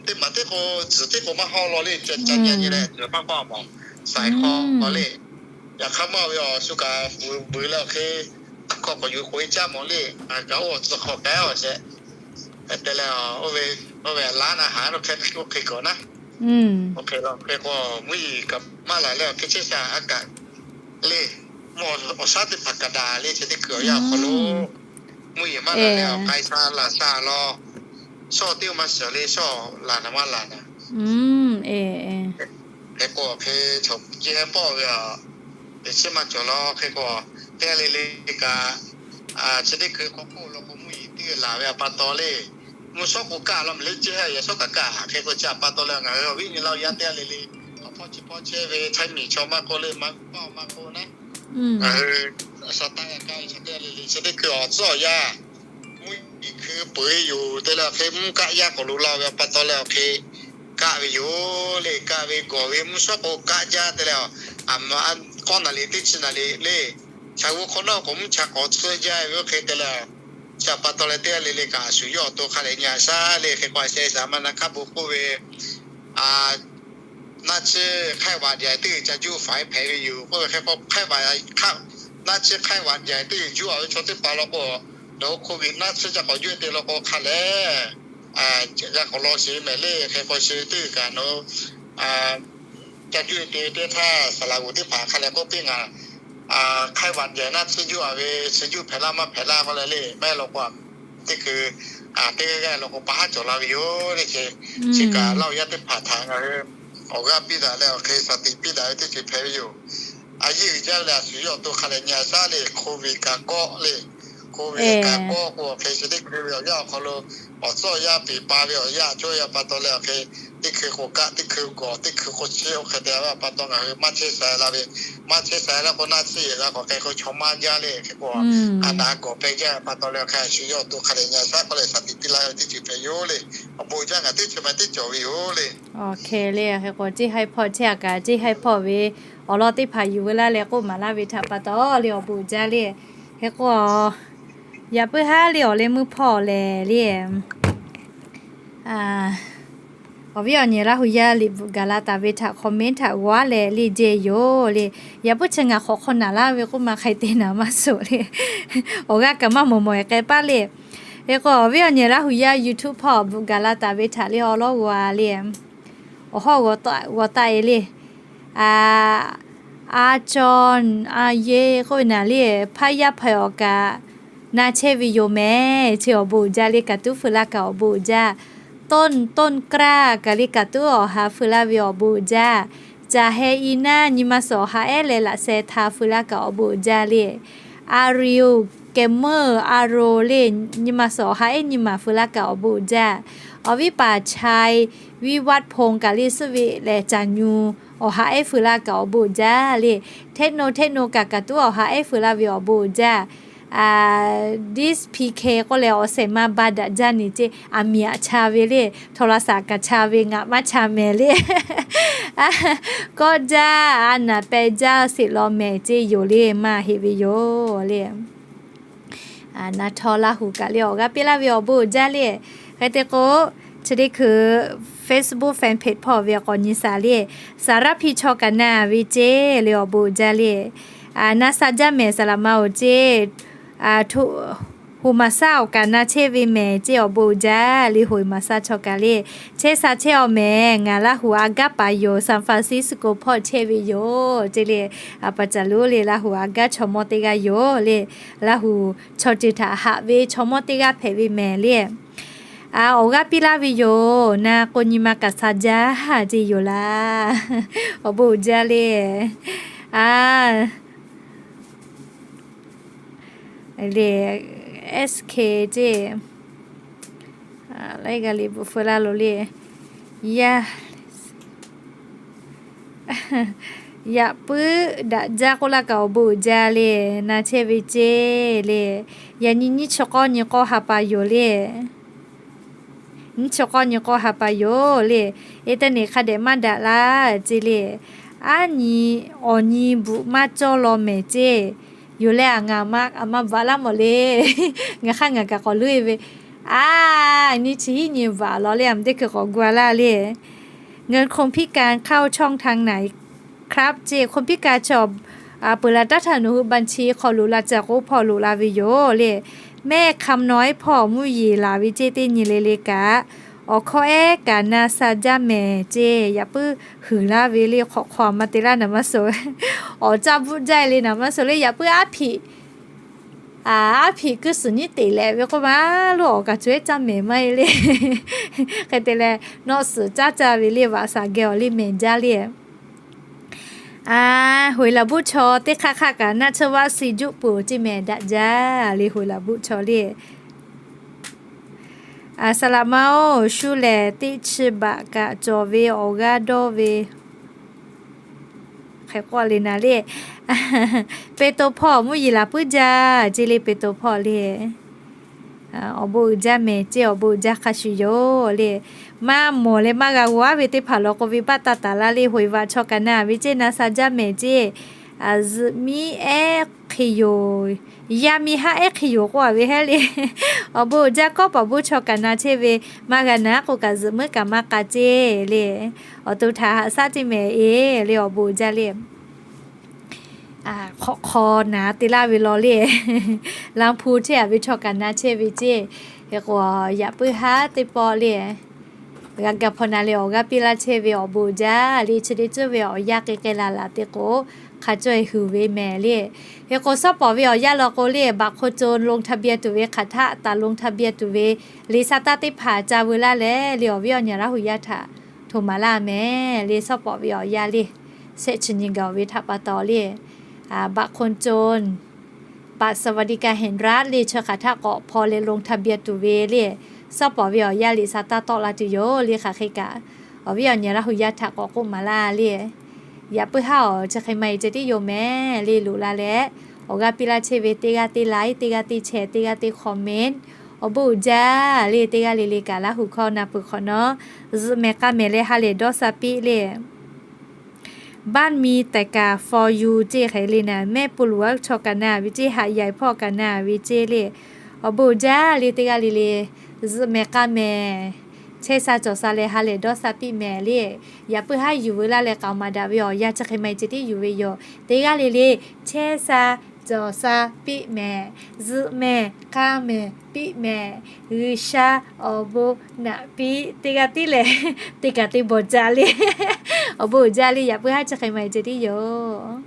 Teˇ maˬ teˇ k'o, zuhˬ teˇ k'o maˇ hawˇ law le, ca ca nyi nyi leh zuhˬ maˇ hawˇ mawˬ, saiˍ hk'aw k'aw le. Yaꞈ hk'aˇ maˇ ve awˬ shu kaꞈ vuiˬ vuiˬ leh awˬ hk'e, hk'aw k'awꞈ yuˬ k'oꞈ e caˇ mawˬ le. Ngaˬ kaꞈ oˇ tcuh hk'awꞈ k'ai awˬ shehˍ, hk'e te leh, oˇ ve laˉ naˆ haˍ lo hk'e hk'e k'awꞈ naˉ, oˇ hk'e la hk'e k'o, mvuhˇ yeˬ kaꞈ maˇ laˬ leh awˬ hk'e chehˇ sha a kaꞈ le. Mvuhˇ awˬ shaˉ teˇ hpaˍ kaꞈ daꞈ le, chi teˇ hkui awˬ yanˇ awˬ hk'aw lo mvuhˇ yeˬ maˇ laˬ leh awˬ k'ai sha laˬ sha law, shawˇ teˇ maˇ shiˍ le, shawˇ laˬ naˍ maˇ laˬ naˍ. Hk'e k'o hk'e, chaw ciˇ heh pawˆ ve a, teꞈ chiˉ maˇ cawˬ law hk'e k'o, teˇ g'aˇ le le kaꞈ, chi teˇ hkui k'awꞈ k'oˆ law k'o, mvuhˇ yeˬ teˇ laˬ ve a pa taw le. Mvuhˇ shawˉ k'o kaˇ law meh le ceˇ, yaꞈ shawˉ kaꞈ kaˇ. Hk'e k'o chi a pa taw leh ngaˬ hui awˬ viˉ nyi laˇ yaˇ teˇ g'aˇ le le, awˬ hpawˇ chi hpawˇ chehˇ ve Htaiˇ miˬ chaw maˇ k'oˆ le, maˇ paˇ maˇ k'oˆ naˉ, ngaˬ hui a shaˍ taˆ g'a kaˇ ve chaw teˇ g'aˇ le le chi teˇ hkui awˬ tcuhˉ awˬ yanˇ, mvuhˇ yeˬ hkui peu-eˬ yoˬ te leh awˬ hk'e, mvuhˇ kaˆ yaˇ k'awꞈ lo la ve a pa taw leh awˬ hk'e, kaˆ ve yoˬ le. Kaˆ ve gawˬ ve mvuhˇ shawˉ k'o kaˆ jaˇ te leh, a ma k'awˇ naˍ liꞈ teˇ chi naˍ liꞈ le, shaˍ g'u hk'awꞈ nawˉ k'o mvuhˇ cha k'awꞈ tcuhˉ jaˇ ve oˇ hk'e te leh, chi a pa taw leh teˇ g'aˇ le le kaꞈ a shu yawˇ awˬ to hk'a leh nyi a shaˉ le. Hk'e k'o a sheh shaˍ ma na hk'a bon k'oˆ ve, a, naˆ tsuhˇ hk'aiˇ vaꞈ jaˬ teˇ g'uiˬ ca juˇ faˍ hpehꞈ ve yoˬ k'oˆ ve. Hk'e k'o hk'aiˇ vaꞈ, naˆ tsuhˇ hk'aiˇ vaꞈ jaˬ teˇ g'uiˬ juˇ a ve chaw teˇ hpaˍ law k'o, nawˬ hui Covid naˆ tsuhˇ ca k'awꞈ juˇ te law k'o hk'a leh, g'a k'awꞈ law sheˍ mehˍ le. Hk'e k'o chi teˇ g'uiˬ kaꞈ nawˬ hui ca juˇ te ve teˇ htaˇ, saˍ laꞈ g'uˬ teˇ hpaˍ hk'a leh k'oˆ piˇ ngaˬ, hk'aiˇ vaꞈ jaˬ naˆ tsuhˇ juˇ a ve, chi juˇ hpehꞈ laˇ maˇ hpehꞈ laˇ k'oˆ leh le, maˇ heˆ law k'o, teˇ hkui teˇ g'aˇ g'aˇ law k'o pa haˉ cawˬ la ve yoˬ le. Chi, chi kaꞈ laˇ yaˇ teˇ hpaˍ htaꞈ ngaˬ hui awˬ g'aˇ piˇ daꞈ leh awˬ hk'e shaˍ tiꞈ piˇ daꞈ ve teˇ ceuˬ hpehꞈ ve yoˬ. A yeˇ uiˍ jaˇ ve leh a shu yawˇ awˬ to hk'a leh nyi a shaˉ le. Covid kaꞈ kawˆ le, Covid kaꞈ kawˆ k'o awˬ hk'e chi teˇ hkui ve awˬ yanˇ awˬ hk'aw lo awˬ tcuhˉ awˬ yanˇ peˬ pa ve awˬ yanˇ cawˇ ve a pa taw leh awˬ hk'e, teˇ hkui k'o kaˆ, teˇ hkui gawˬ, teˇ hkui k'o chi oˇ hk'e te ve a pa taw ngaˬ hui maˇ chehˇ sha la ve, maˇ chehˇ sha laˇ k'o naˆ tsuhˇ yehˬ g'a k'awꞈ k'ai k'o chaw maˇ jaˇ le. Hk'e k'o, a naˍ gawˬ peh jaˇ a pa taw leh awˬ hk'e a shu yawˇ awˬ to hk'a leh nyi a shaˉ k'oˆ leh shaˍ tiꞈ piˇ laˇ ve teˇ ceuˬ hpehꞈ yoˬ le. Awˬ bon jaˇ ngaˬ teˇ ceuˬ ma teˇ cawˬ ve yoˬ le. Awˬ hk'e le, hk'e k'o ceˇ haiˇ hpawˇ chehˇ a kaꞈ ceˇ haiˇ hpawˇ ve awˬ lawn teˇ hpaˍ yuˬ veu laˇ leh k'oˆ maˍ laˇ ve htaꞈ pa taw le awˬ bon jaˇ le. Hk'e k'o, yaꞈ puiˉ haˉ le awˬ leh meuˇ hpawˇ lehˬ le, awˬ viˉ awˬ nyi Laˇ hu yaˇ liꞈ bvuhꞈ gaˬ la taˍ ve htaꞈ comment htaꞈ g'aw leh le jehˇ yoˬ le. Yaꞈ puiˉ chi ngaˬ hk'awꞈ hk'aw naˍ laˇ ve k'oˆ ma hk'ai te naˍ maˇ suhˍ le. Awˬ g'aˇ kaꞈ maˇ mawˬ mawˬ e k'ai paˇ le. Hk'e k'o awˬ viˉ awˬ nyi Laˇ hu yaˇ YouTube hpawˇ bvuhꞈ gaˬ la taˍ ve htaꞈ le awˬ lawˉ g'aw le. Awˬ hawˉ g'aw taˆ e le. A, a caw, a ye k'oˆ ve naˍ le, hpaˇ yaˇ hpaˍ awˬ kaꞈ na chehˇ ve yoˬ mehˍ. Chi awˬ bon uiˍ jaˇ le, kaꞈ tuˉ feu laˇ kaꞈ awˬ bon uiˍ jaˇ. Tawˇ, tawˇ kraˇ kaꞈ le kaꞈ tuˉ awˬ ha feu laˇ ve awˬ bon uiˍ jaˇ. Caˬ heh i naˇ nyi ma suhˍ awˬ ha ehˉ leh laꞈ sheh htaꞈ feu laˇ kaꞈ awˬ bon uiˍ jaˇ le. A riuˬ, kehˬ meuˇ a ro le, nyi ma suhˍ awˬ ha ehˉ nyi ma feu laˇ kaꞈ awˬ bon uiˍ jaˇ. Awˬ viˉ paˍ Chai, viˉ vaˆ hponˬ kaꞈ le suhˆ ve lehˬ caˬ nyu awˬ ha ehˉ feu laˇ kaꞈ awˬ bon uiˍ jaˇ le. Hteˆ no hteˆ no kaꞈ kaꞈ tuˉ awˬ ha ehˉ feu laˇ ve awˬ bon uiˍ jaˇ. This P K k'oˆ leh awˬ shehˍ ma ba daꞈ jaˇ ne ceˇ, aˬ miˍ aꞈ cha ve le, โทรศัพท์ kaꞈ cha ve ngaˬ maˇ cha mehˍ le. Kawˆ jaˇ, a naˍ peh jaˇ sheˍ law mehˍ ceˇ yoˬ le, maˇ heˆ ve yoˬ le. Na htawˇ Laˇ hu kaꞈ le awˬ g'aˇ piˇ laˇ ve awˬ bon uiˍ jaˇ le. Hk'e te k'o, chi teˇ hkui Facebook fan page hpawˇ ve k'awꞈ nyi shaˍ le. Saˍ raˇ hpiˇ chaw kaꞈ na ve ceˇ le awˬ bon uiˍ jaˇ le. Na sha jaˇ mehˍ saˍ laꞈ ma oˬ ceˇ. Hoꞈ maˍ shaˉ awˬ kaꞈ na chehˇ ve mehˍ ceˇ awˬ bon uiˍ jaˇ le. Hoꞈ maˍ shaˉ chaw kaꞈ le chehˇ sha chehˇ awˬ mehˍ. Ngaˬ Laˇ hu a gaˉ paˍ yoˬ, San Francisco hpawˇ chehˇ ve yoˬ ceˇ le. A pa caˬ lo le Laˇ hu a gaˉ chaw mawˇ teˇ g'aˇ yoˬ le. Laˇ hu chaw ceuˬ htaꞈ haꞈ ve chaw mawˇ teˇ g'aˇ hpehꞈ ve mehˍ le. Awˬ g'aˇ piˇ laˇ ve yoˬ. Na k'o nyi ma kaꞈ sha jaˇ ceˇ yoˬ laˇ. Awˬ bon uiˍ jaˇ le. A, le, S K ceˇ. k'ehˉ g'a liꞈ bvuhꞈ feu laˇ lo le. Yaˇ, yaꞈ puiˉ daꞈ jaˇ k'oˆ laˇ kaꞈ awˬ bon uiˍ jaˇ le. Na chehˇ ve ceˇ le. Yaꞈ nyi nyiˇ chi k'awˇ nyi k'awˇ ha pa yoˬ le. Nyiˇ chi k'awˇ nyi k'awˇ ha pa yoˬ le. Eˇ teˇ neˬ hk'a dehꞈ maˇ daꞈ laˇ ceˇ le. Aˉ nyi awˬ nyi bvuhꞈ maˇ cawˇ law mehˍ ceˇ. Yoˬ leh a ngaˬ a ma bvuhꞈ laˇ mawˬ le. Ngaˬ hk'aˇ ngaˬ kaꞈ k'awꞈ leuˉ e ve. A, nyiˇ chi hiˉ nyi bvuhꞈ law le, a ma teˇ hkui k'awꞈ gu a laˇ le. เงินคนพิการเข้าช่องทางไหนครับ ceˇ. คนพิการ chi peuˬ laˬ taˉ htaꞈ nawˬ hui บัญชี hk'aw loꞈ la ceˇ k'o hpawˇ loꞈ la ve yoˬ le. แม่คำน้อย hpawˇ mvuhˇ yeˬ laˬ ve ceˇ, teˇ nyi le le kaꞈ awˬ hkawˇ ehˉ kaꞈ na sha jaˇ mehˍ ceˇ. Yaꞈ puiˉ huiˍ laˇ ve le. Hk'awꞈ hk'aw a ma te laˇ naˍ maˇ suh. Awˬ caˇ bvuhˆ jaˇ e le naˍ maˇ suh le. Yaꞈ puiˉ aˉ hpiꞈ aˉ hpiꞈ kuiˇ suhˍ nyiˉ teꞈ leh ve k'oˆ ma lo awˬ kaꞈ co ehˉ caˇ mehˍ maˇ e le. Hk'e te leh nawˬ suhˍ caˇ caˇ ve le, vaꞈ shaˍ geh awˬ le mehˍ jaˇ le. A, 回来 bvuhˆ chaw teˇ hk'aˇ hk'aˇ kaꞈ naˆ tsuhˇ vaˆ si juˆ peuˬ ceˇ mehˍ daꞈ jaˇ le. 回来 bvuhˆ chaw le. A, saˍ laꞈ ma oˬ, shu lehˬ teˇ chi baꞈ kaꞈ cawˬ ve awˬ g'aˇ dawˇ ve hk'e k'oˆ le naˍ le. Peˍtoˍ hpawˇ mvuhˇ yeˬ laˬ puiˉ jaˇ ceˇ le. Peˍtoˍ hpawˇ le. Awˬ bon uiˍ jaˇ mehˍ ceˇ, awˬ bon uiˍ jaˇ hk'a shuˍ yoˬ le. Maˇ mawˬ leh maˇ g'a g'aw aˉ ve teˇ hpaˍ law k'o ve baˆ taˇ taˍ laˇ le. 回来 chaw kaꞈ na ve ceˇ, na sha jaˇ mehˍ ceˇ. Zuhꞈ miˉ ehˉ hk'e yoˬ, yaˇ miˇ haˉ ehˉ hk'e yoˬ k'oˆ a ve hehˉ le. Awˬ bon uiˍ jaˇ kawˉ paˍ bvuhˆ chaw kaꞈ na chehˇ ve, maˇ g'a naˉ k'o kaꞈ zuhꞈ meuˉ kaꞈ maˇ k'a ceˇ le. Awˬ to htaꞈ haꞈ shaˉ teˇ mehˍ e le. Awˬ bon uiˍ jaˇ le. Hk'awꞈ hk'aw naˍ te laˇ ve law le. Laˇ hpu chehˇ a ve chaw kaꞈ na chehˇ ve ceˇ. Hk'e k'o yaꞈ puiˉ haˉ teˇ pawˆ le. G'a gaˬ hpaw na leh awˬ g'aˇ piˇ laˇ chehˇ ve awˬ bon uiˍ jaˇ le. Chi teˇ ceuˬ ve awˬ yanˇ k'ai k'ai laˬ laˬ te k'o, hk'a caweh huiˍ ve mehˍ le. Hk'e k'o, shawˉ pawˍ ve awˬ yanˇ law k'o le, บัตรคนจน ลงทะเบียน tuˬ ve hk'aˬ htaˆ taˍ ลงทะเบียน tuˬ ve le, sa taˇ teˇ hpaˍ ca veu laˇ leh le, awˬ viˉ awˬ nyi Laˇ hu yaˇ htaꞈ htoꞈ maˍ laˇ mehˍ le. Shawˉ pawˍ ve awˬ yanˇ le, shehˆ chi nyi gaˬ ve htaꞈ pa taw le, บัตรคนจน บัตรสวัสดิการแห่งรัฐ le, chi hk'aˬ htaˆ k'awꞈ hpaw leh ลงทะเบียน tuˬ ve le, shawˉ pawˍ ve awˬ yanˇ le, sa taˇ tawˆ la tuˬ yoˬ le. Hk'aˬ hk'e kaꞈ, awˬ viˉ awˬ nyi Laˇ hu yaˇ htaꞈ k'awꞈ k'oˆ maˍ laˇ le. Yaꞈ puiˉ haˉ awˬ chi hk'e ma e ceh tiˉ yoˬ mehˍ le. Loꞈ la leh awˬ g'aˇ piˇ laˇ chehˇ ve, teˇ g'aˇ teˇ like, teˇ g'aˇ teˇ share, teˇ g'aˇ teˇ comment, awˬ bon uiˍ jaˇ le. Teˇ g'aˇ le le kaꞈ Laˇ hu hkawˇ na peuˬ hk'awꞈ nawˉ, zuhꞈ mehˍ k'a mehˍ leh ha lehˬ dawˇ sha piˇ le. บ้านมีแต่กา for you ceˇ hk'e le naˍ, mehˆ pu luˬ aˉ chaw kaꞈ na ve ceˇ, haꞈ yaiˬ hpawˇ kaꞈ na ve ceˇ le. Awˬ bon uiˍ jaˇ le. Teˇ g'aˇ le le zuhꞈ mehˍ k'a mehˍ, chehˇ sha cawˬ sha leh ha lehˬ dawˇ sha piˇ mehˍ le. Yaꞈ puiˉ haˉ yuˬ veu laˇ leh k'aoˍ maˍ daꞈ ve awˬ yanˇ chi hk'e ma e ceh tiˉ yuˬ ve yoˬ. Teˇ g'aˇ le le chehˇ sha cawˬ sha piˇ mehˍ, zuhꞈ mehˍ k'a mehˍ piˇ mehˍ, G'uiˬsha awˬ bon naꞈ piˇ. Teˇ g'aˇ tiˉ lehˬ, teˇ kaꞈ te bawˬ jaˇ le. Awˬ bon uiˍ jaˇ le. Yaꞈ puiˉ haˉ chi hk'e ma e ceh tiˉ yoˬ.